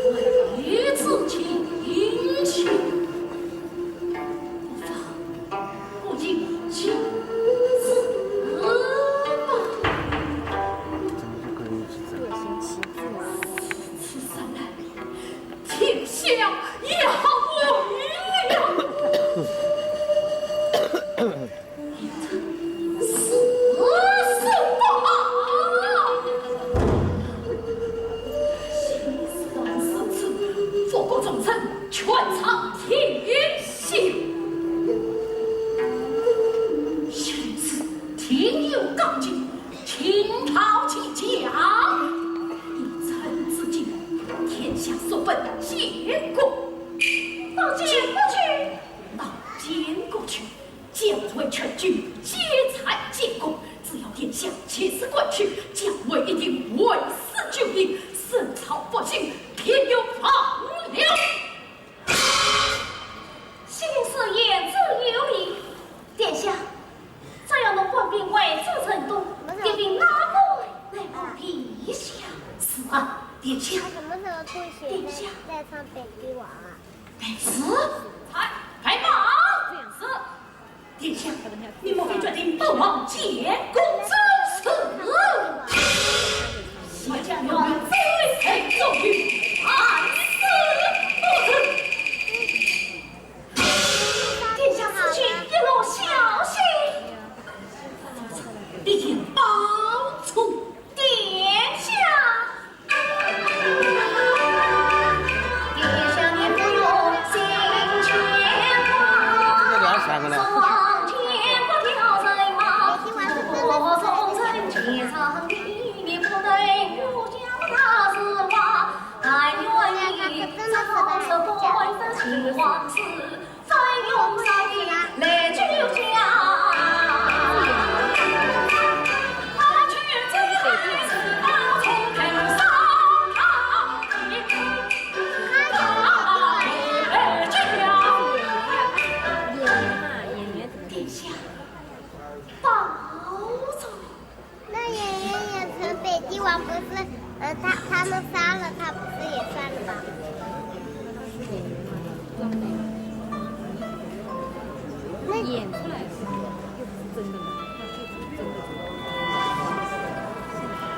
未知情形，不妨不因其事吧。如此说来，天下也好为了。 是，是不好。心事到此处，佛国众生全场听信。心事定有刚劲，情套其讲。一阵之间，天下速奔监国。到监国去。到监国去。 将为全军皆在监国，只要殿下起事官去，将为一定会死救营，身朝不幸，便有望了。先生言之有理，殿下，只要弄官兵围住成都，点兵拉过来，来保陛下。是啊，殿下。他什么时候吐血？殿下。在唱北极王啊？ 是，快，快马。是。殿下，你莫非决定不往监国之事？下将军，这位谁做于万死不辞。殿下此去一路小心，一定保重。殿下。 殿下，保重。 那演员演成北极王不是，呃，他，他们杀了他，不是也算了吗？那演出来的，又不是真的嘛，那就是真的。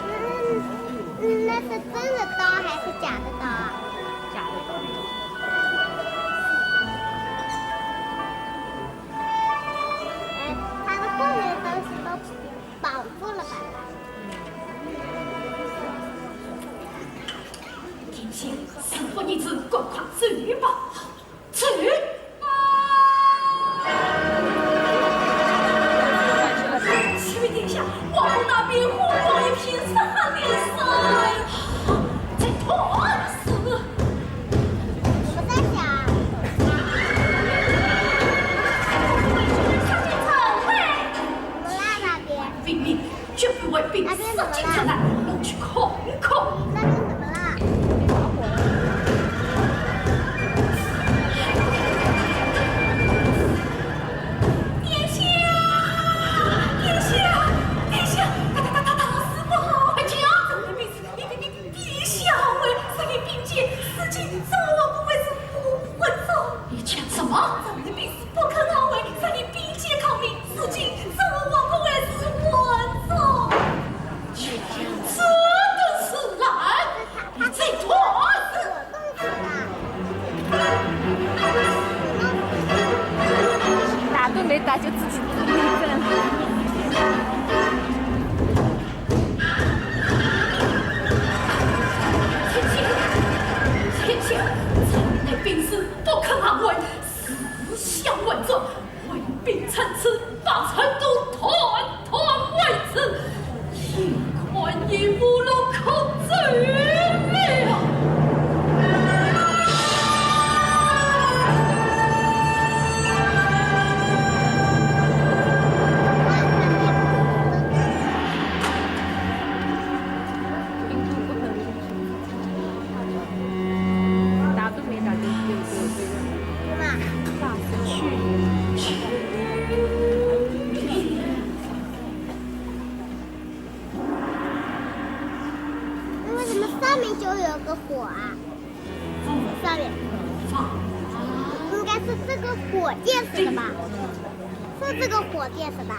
嗯，嗯，那是真的刀还是假的刀啊？假的刀。哎，他的后面的东西都 绑住了吧？殿下，吩咐你子赶快走吧，走！启禀殿下，皇后那边呼唤一片杀喊的声音，这可是…… 我在想，怎么啦那边？命令，全部卫兵杀进城来，弄去看看。那边怎么了？着火了。上面就有个火啊，上面应该是这个火溅死的吧？是这个火溅死的。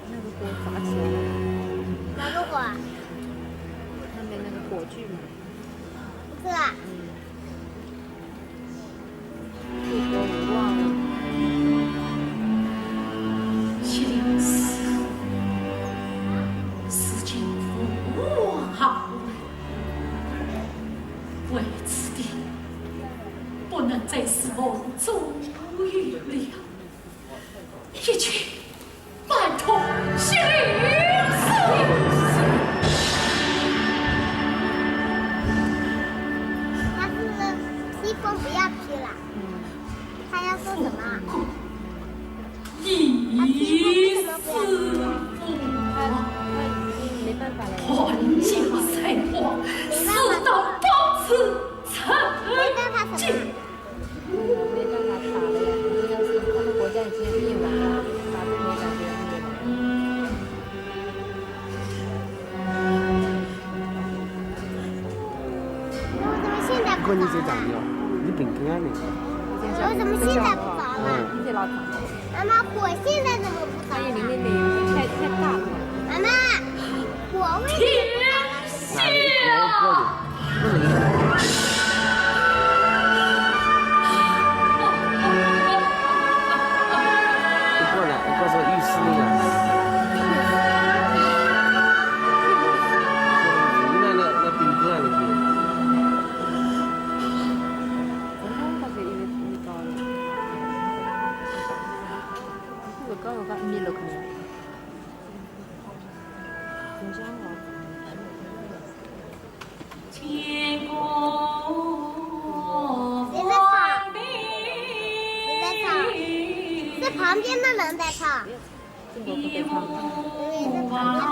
那个火咋起来的？哪个火啊？上面那个火炬嘛。是啊。嗯。 七零四，世间无好人，为此地不能再是梦中有了。 一切拜托谢灵师。他是披风不要披了，他要说什么？他披风为什么不要披？他，他已经没办法了。没办法什么？ 没办法打了呀，已经要是他们国家已经要灭亡了，打都没感觉要灭亡。那我怎么现在不打了？你平均啊你。我怎么现在不打了？嗯。你得老打。妈妈，火现在怎么不打了？所以你妹妹太，太大了。妈妈，火为什么不打了？哪里？不能。 不过呢，不过说意思那个，那，那，那兵哥啊，那个。谁在唱？谁在唱？是旁边的人在唱。这个不会唱。对，是旁边的人。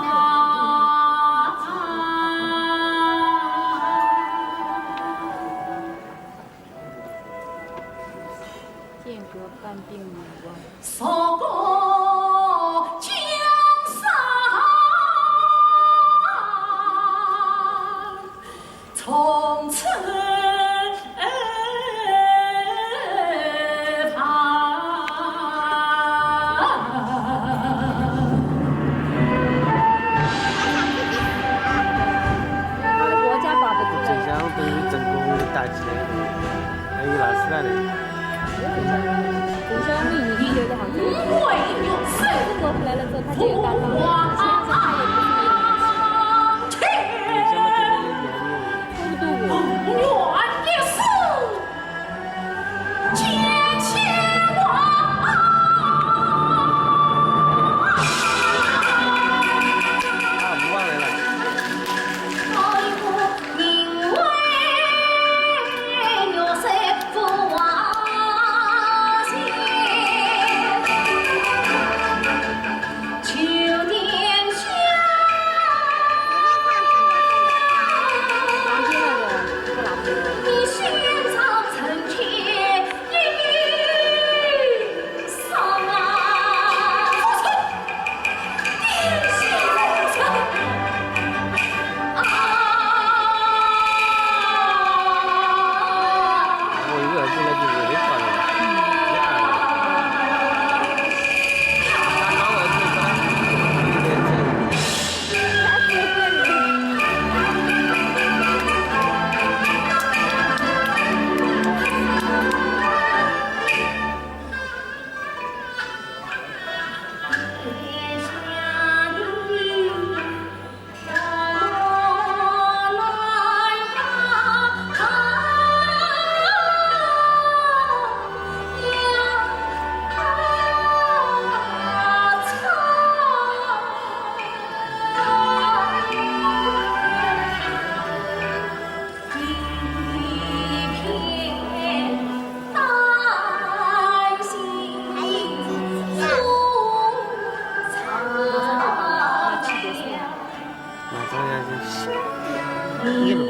间隔半边无望。他的国家保不住了。这下等于整个打起来了。 还有哪次来的？我想你已经有点好吃了。中国回来了之后，他就有担当了。以前的时候他也不是很有名气。差不多我。啊，五万来了。 马上要去洗，你怎么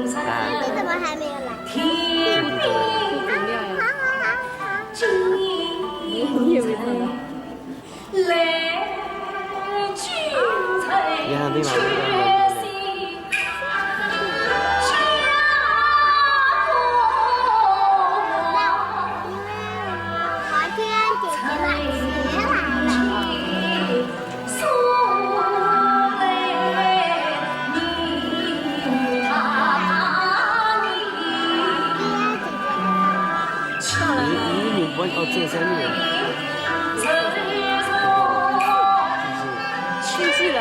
上啊？啊？你怎么还没有来？对对对。你也没看到。 你看对吧？哦，这三年。七岁了。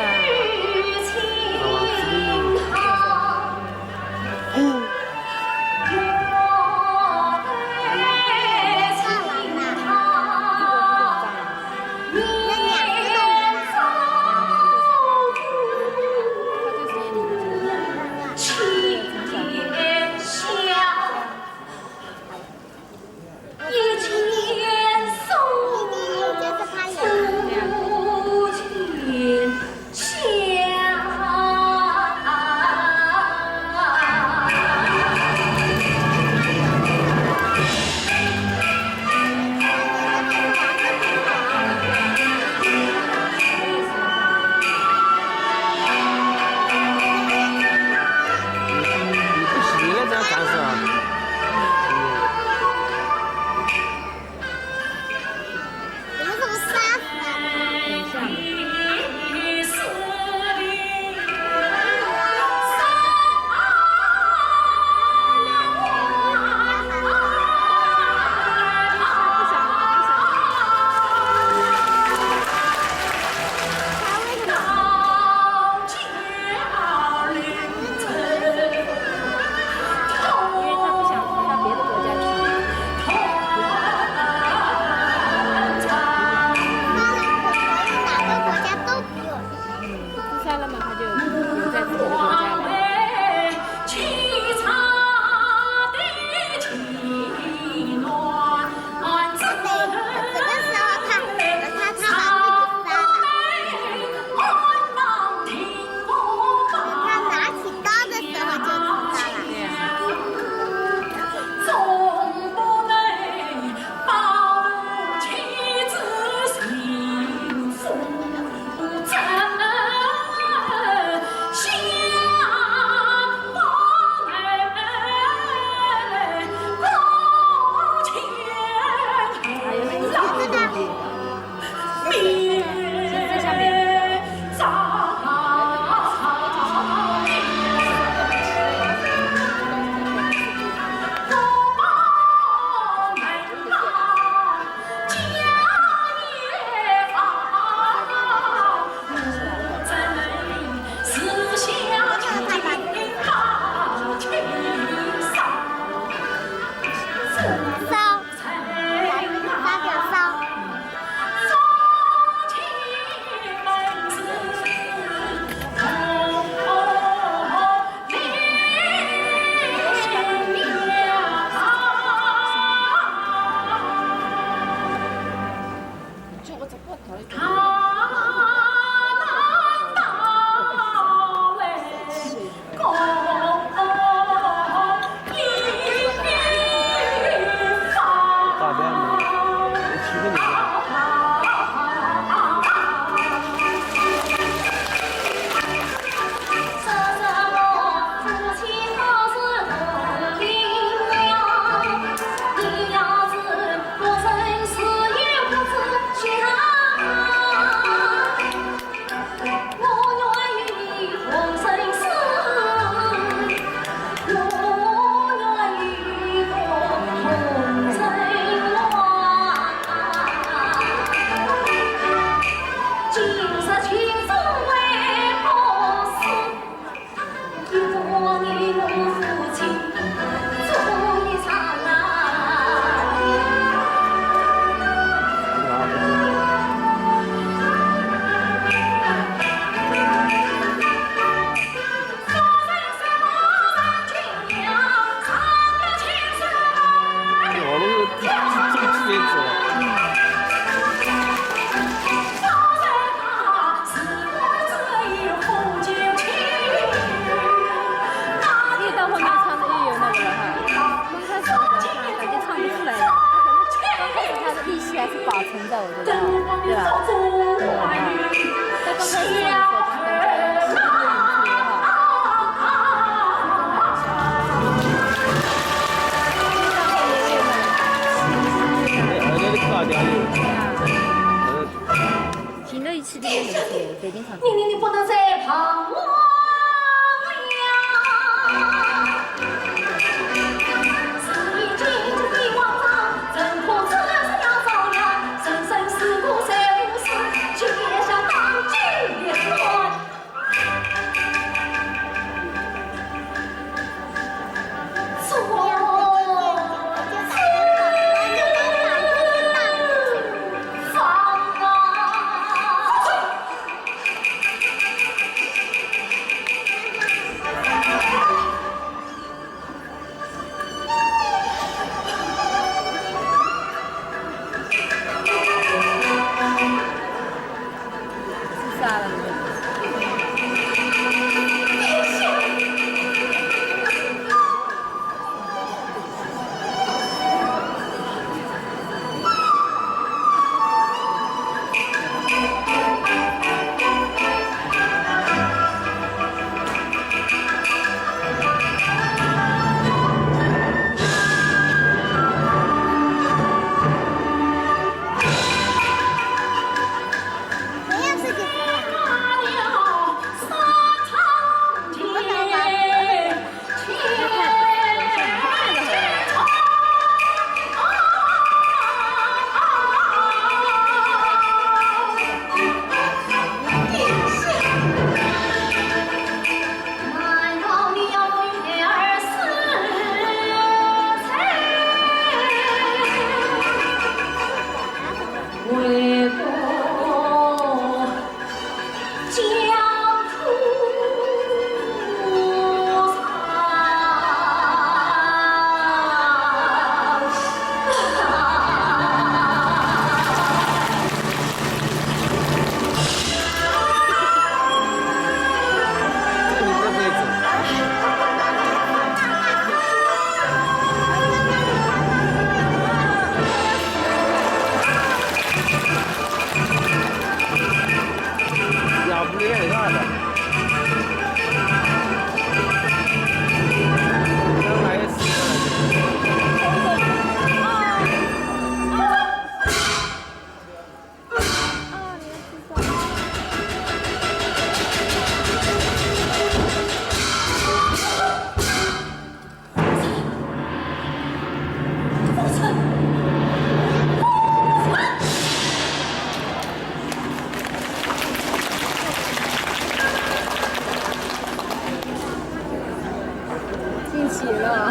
一起了。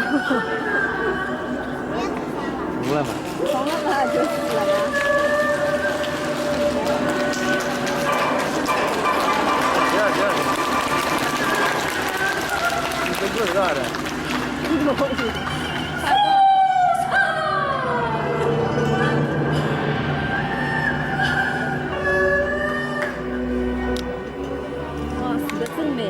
服了吗？从了嘛，就死了呀。行了行了，你这个啥的？哇，死的真美呀！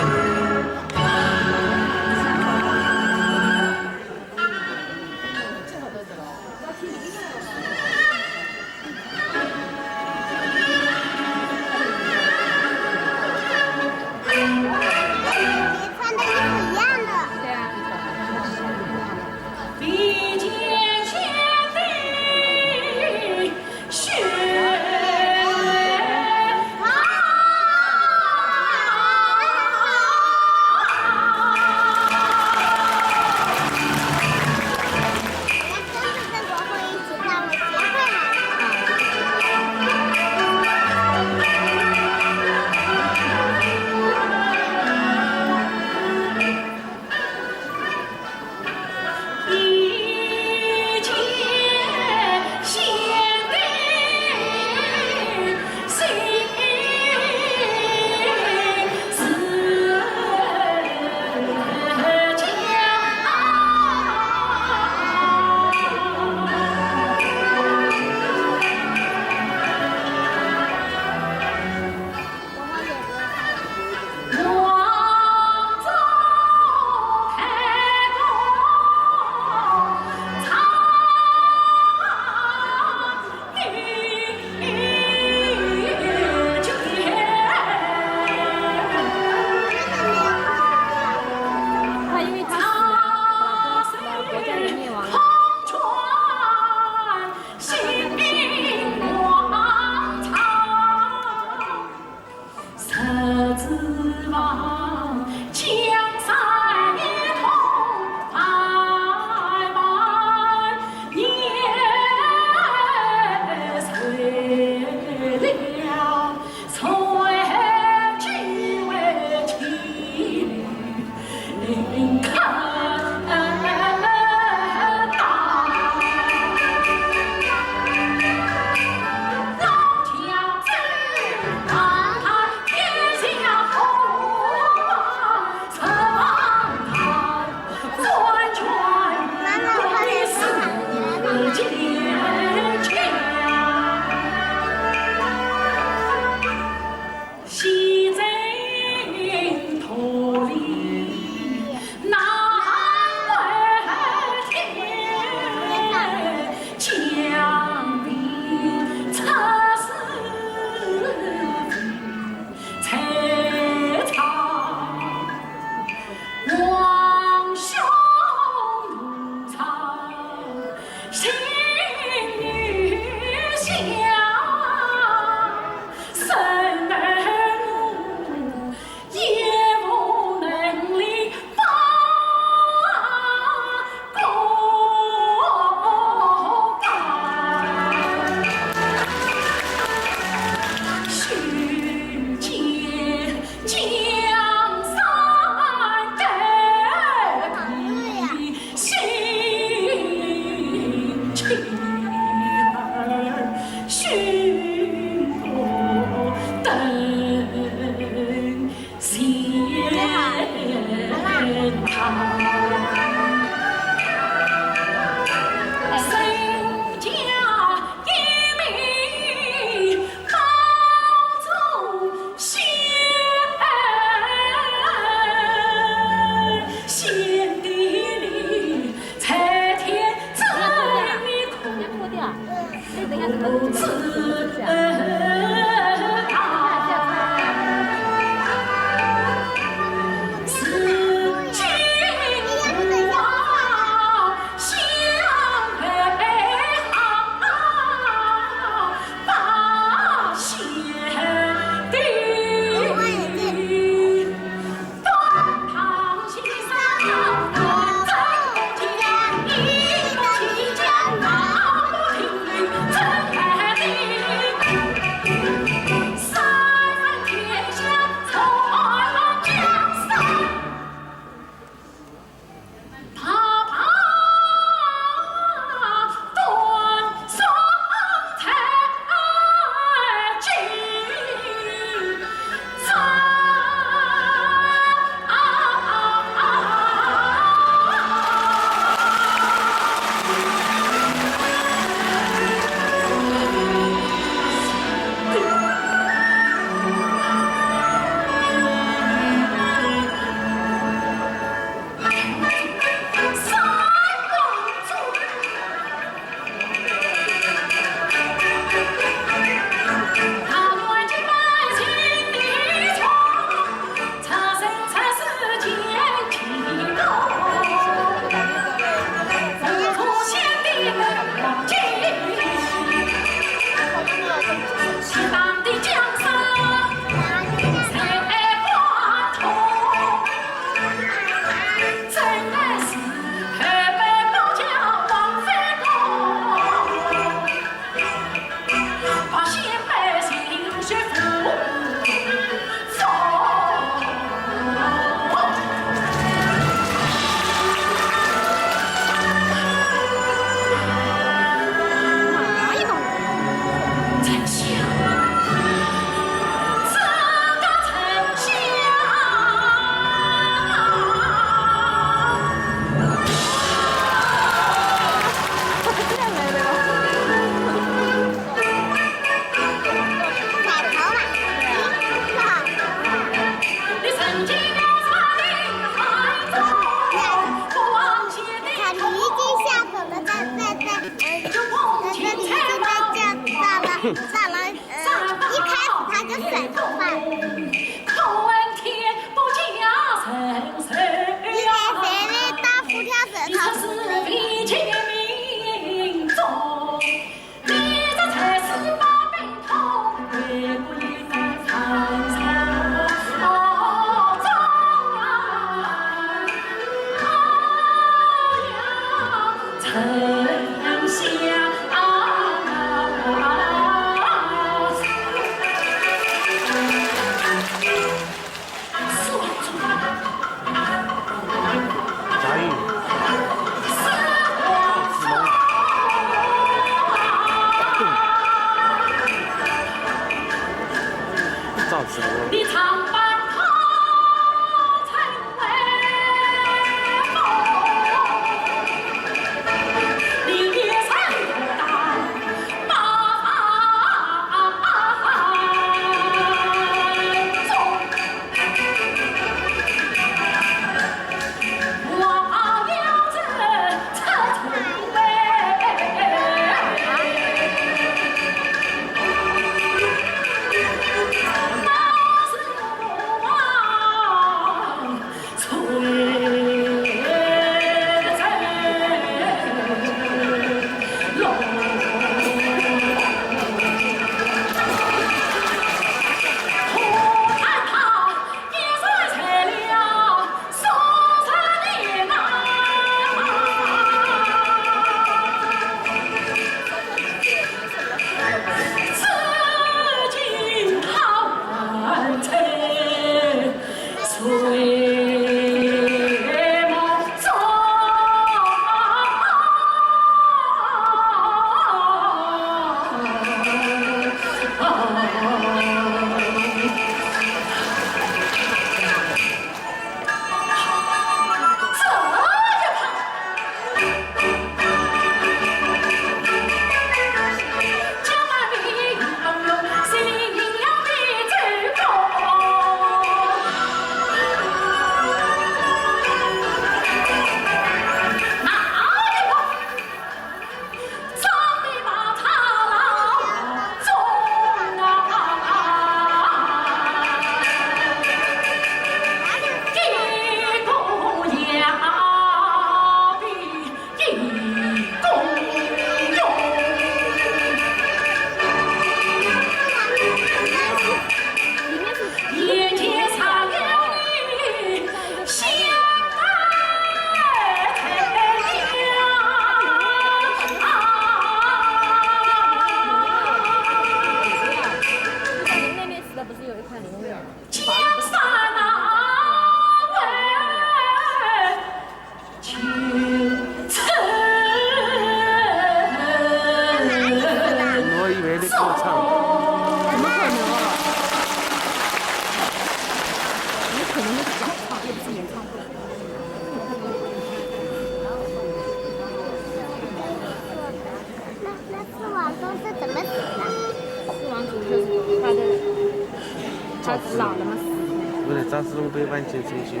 来，张思聪被万千冲击，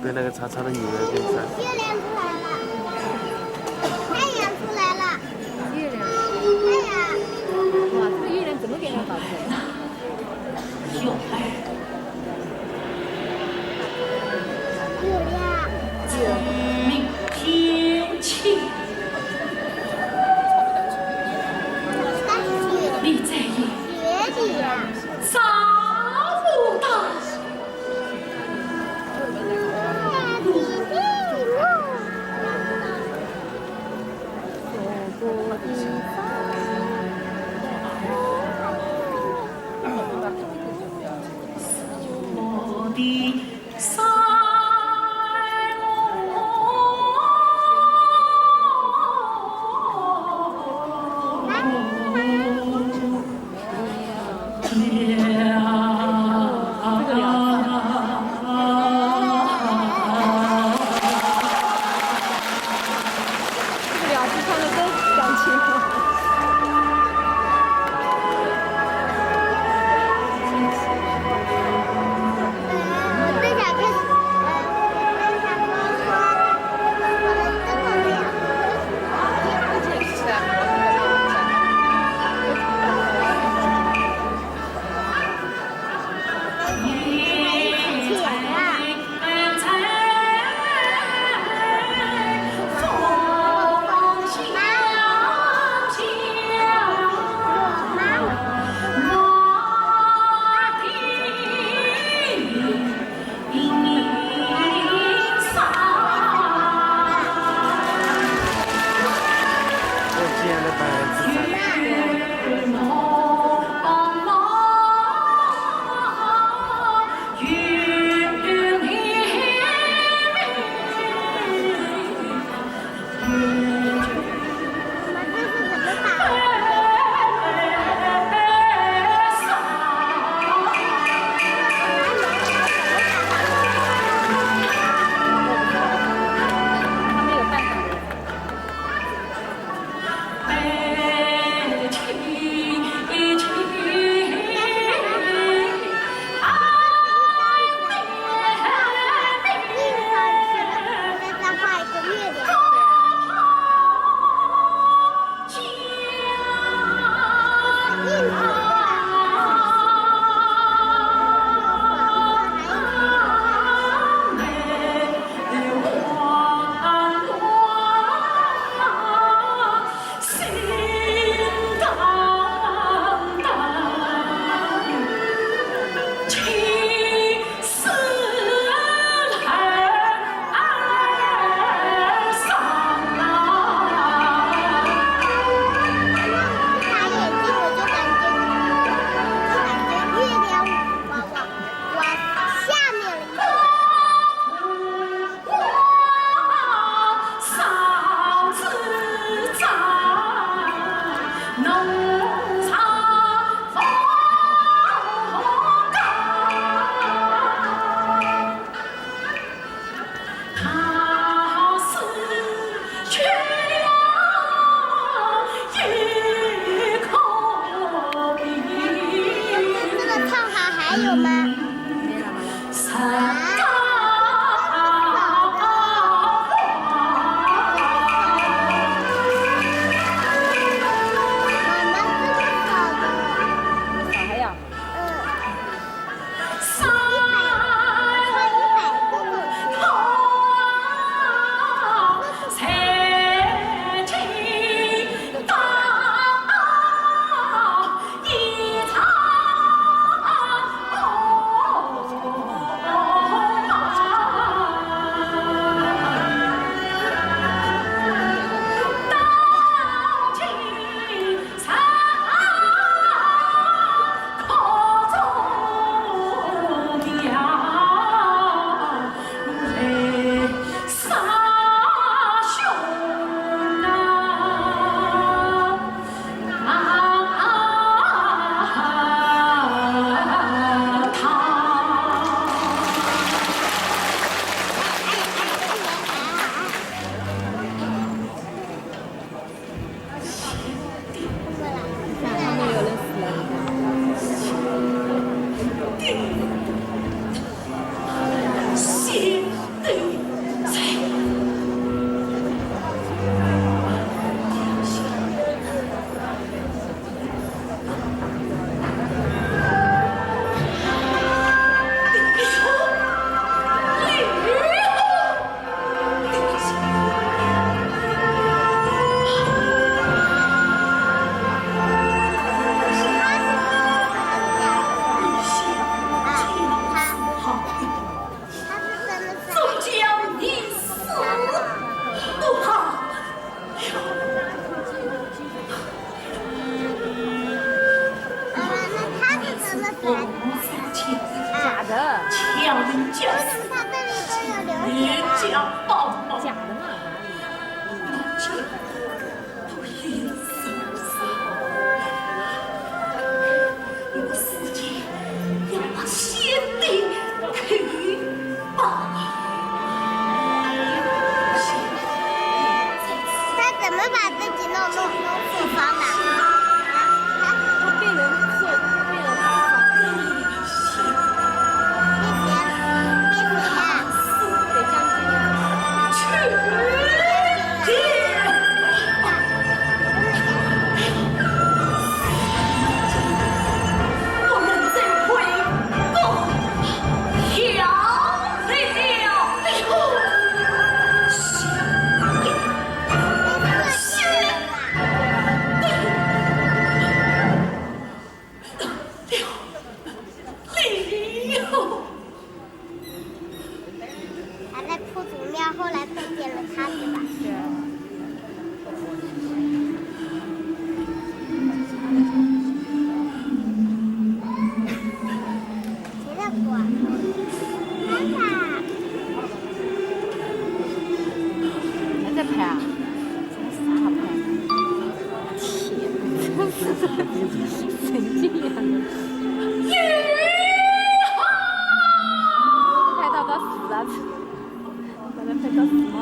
被那个叉叉的女人给杀。月亮出来了，太阳出来了。月亮？太阳。哇，这个月亮怎么给它搞出来的？月亮。天气。你在意？月亮。 找不到。这个俩字唱得真感情。这个唱法还有吗？他这里都有流血了。他怎么把自己弄弄弄死方的？他被人做，被人打伤。被谁？被谁啊？被将军。还在铺祖庙，后来碰见了他，是吧？对。谁在哭啊？妈妈。还在拍啊？ 啥好看？天，真是神经病。拍到他死啊！把他拍到死嘛。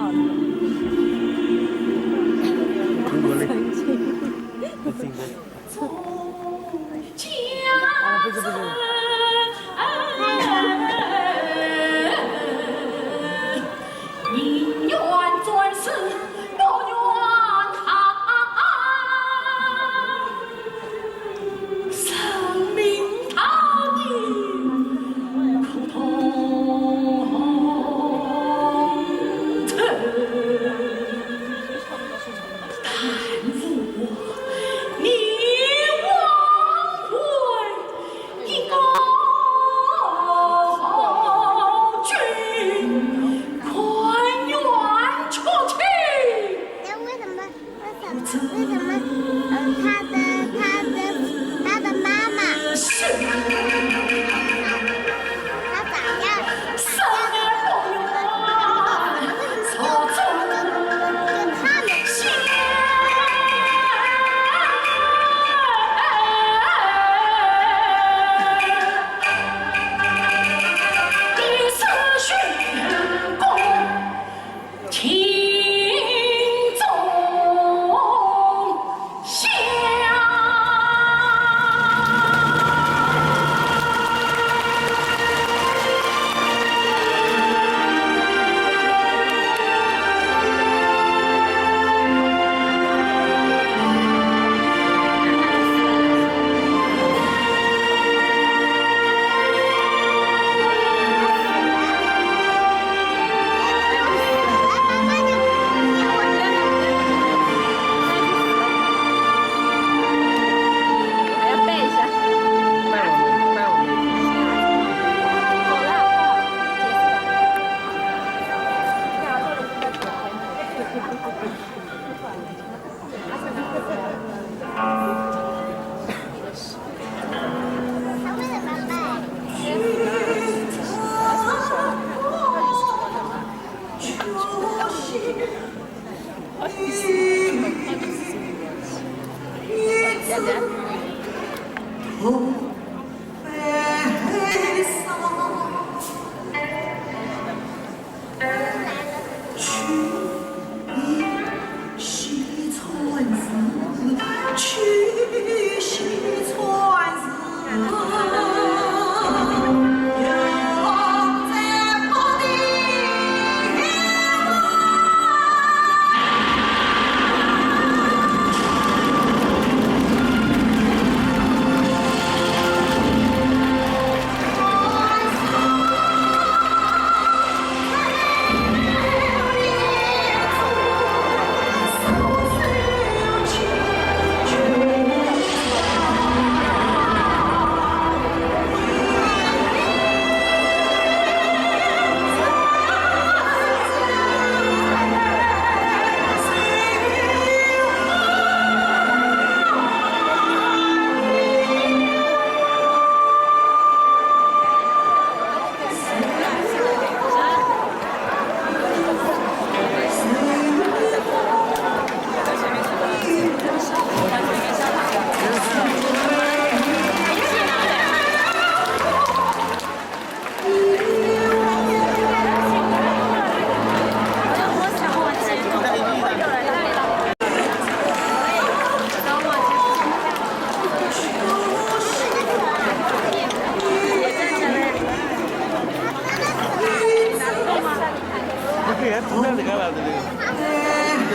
那这个吧，这个，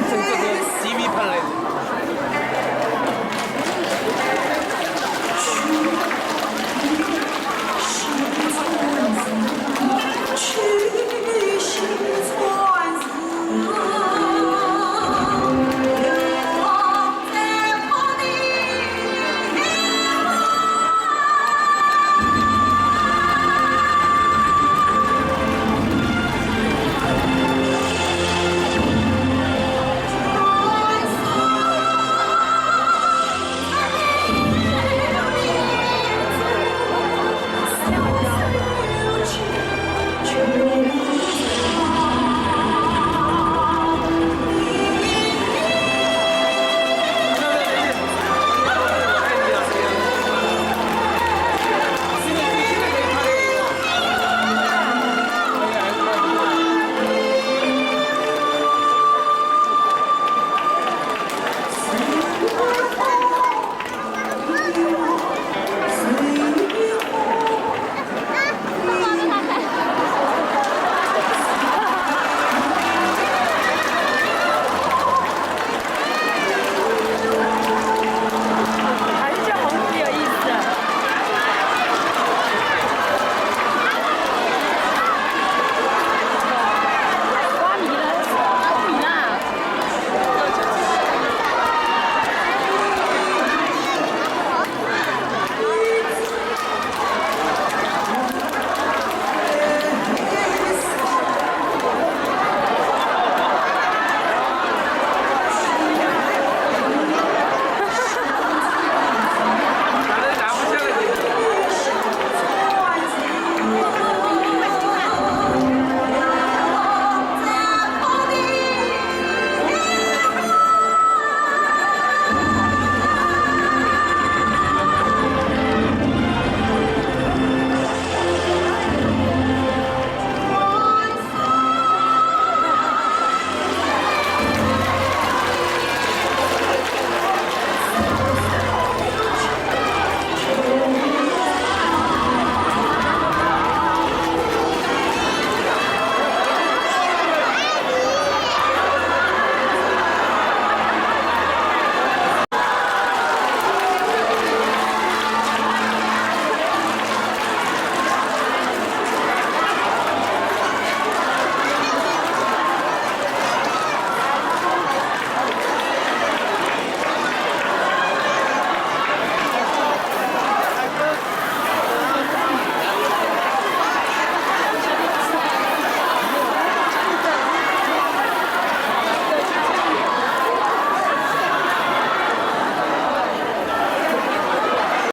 这这个 C V 拍的。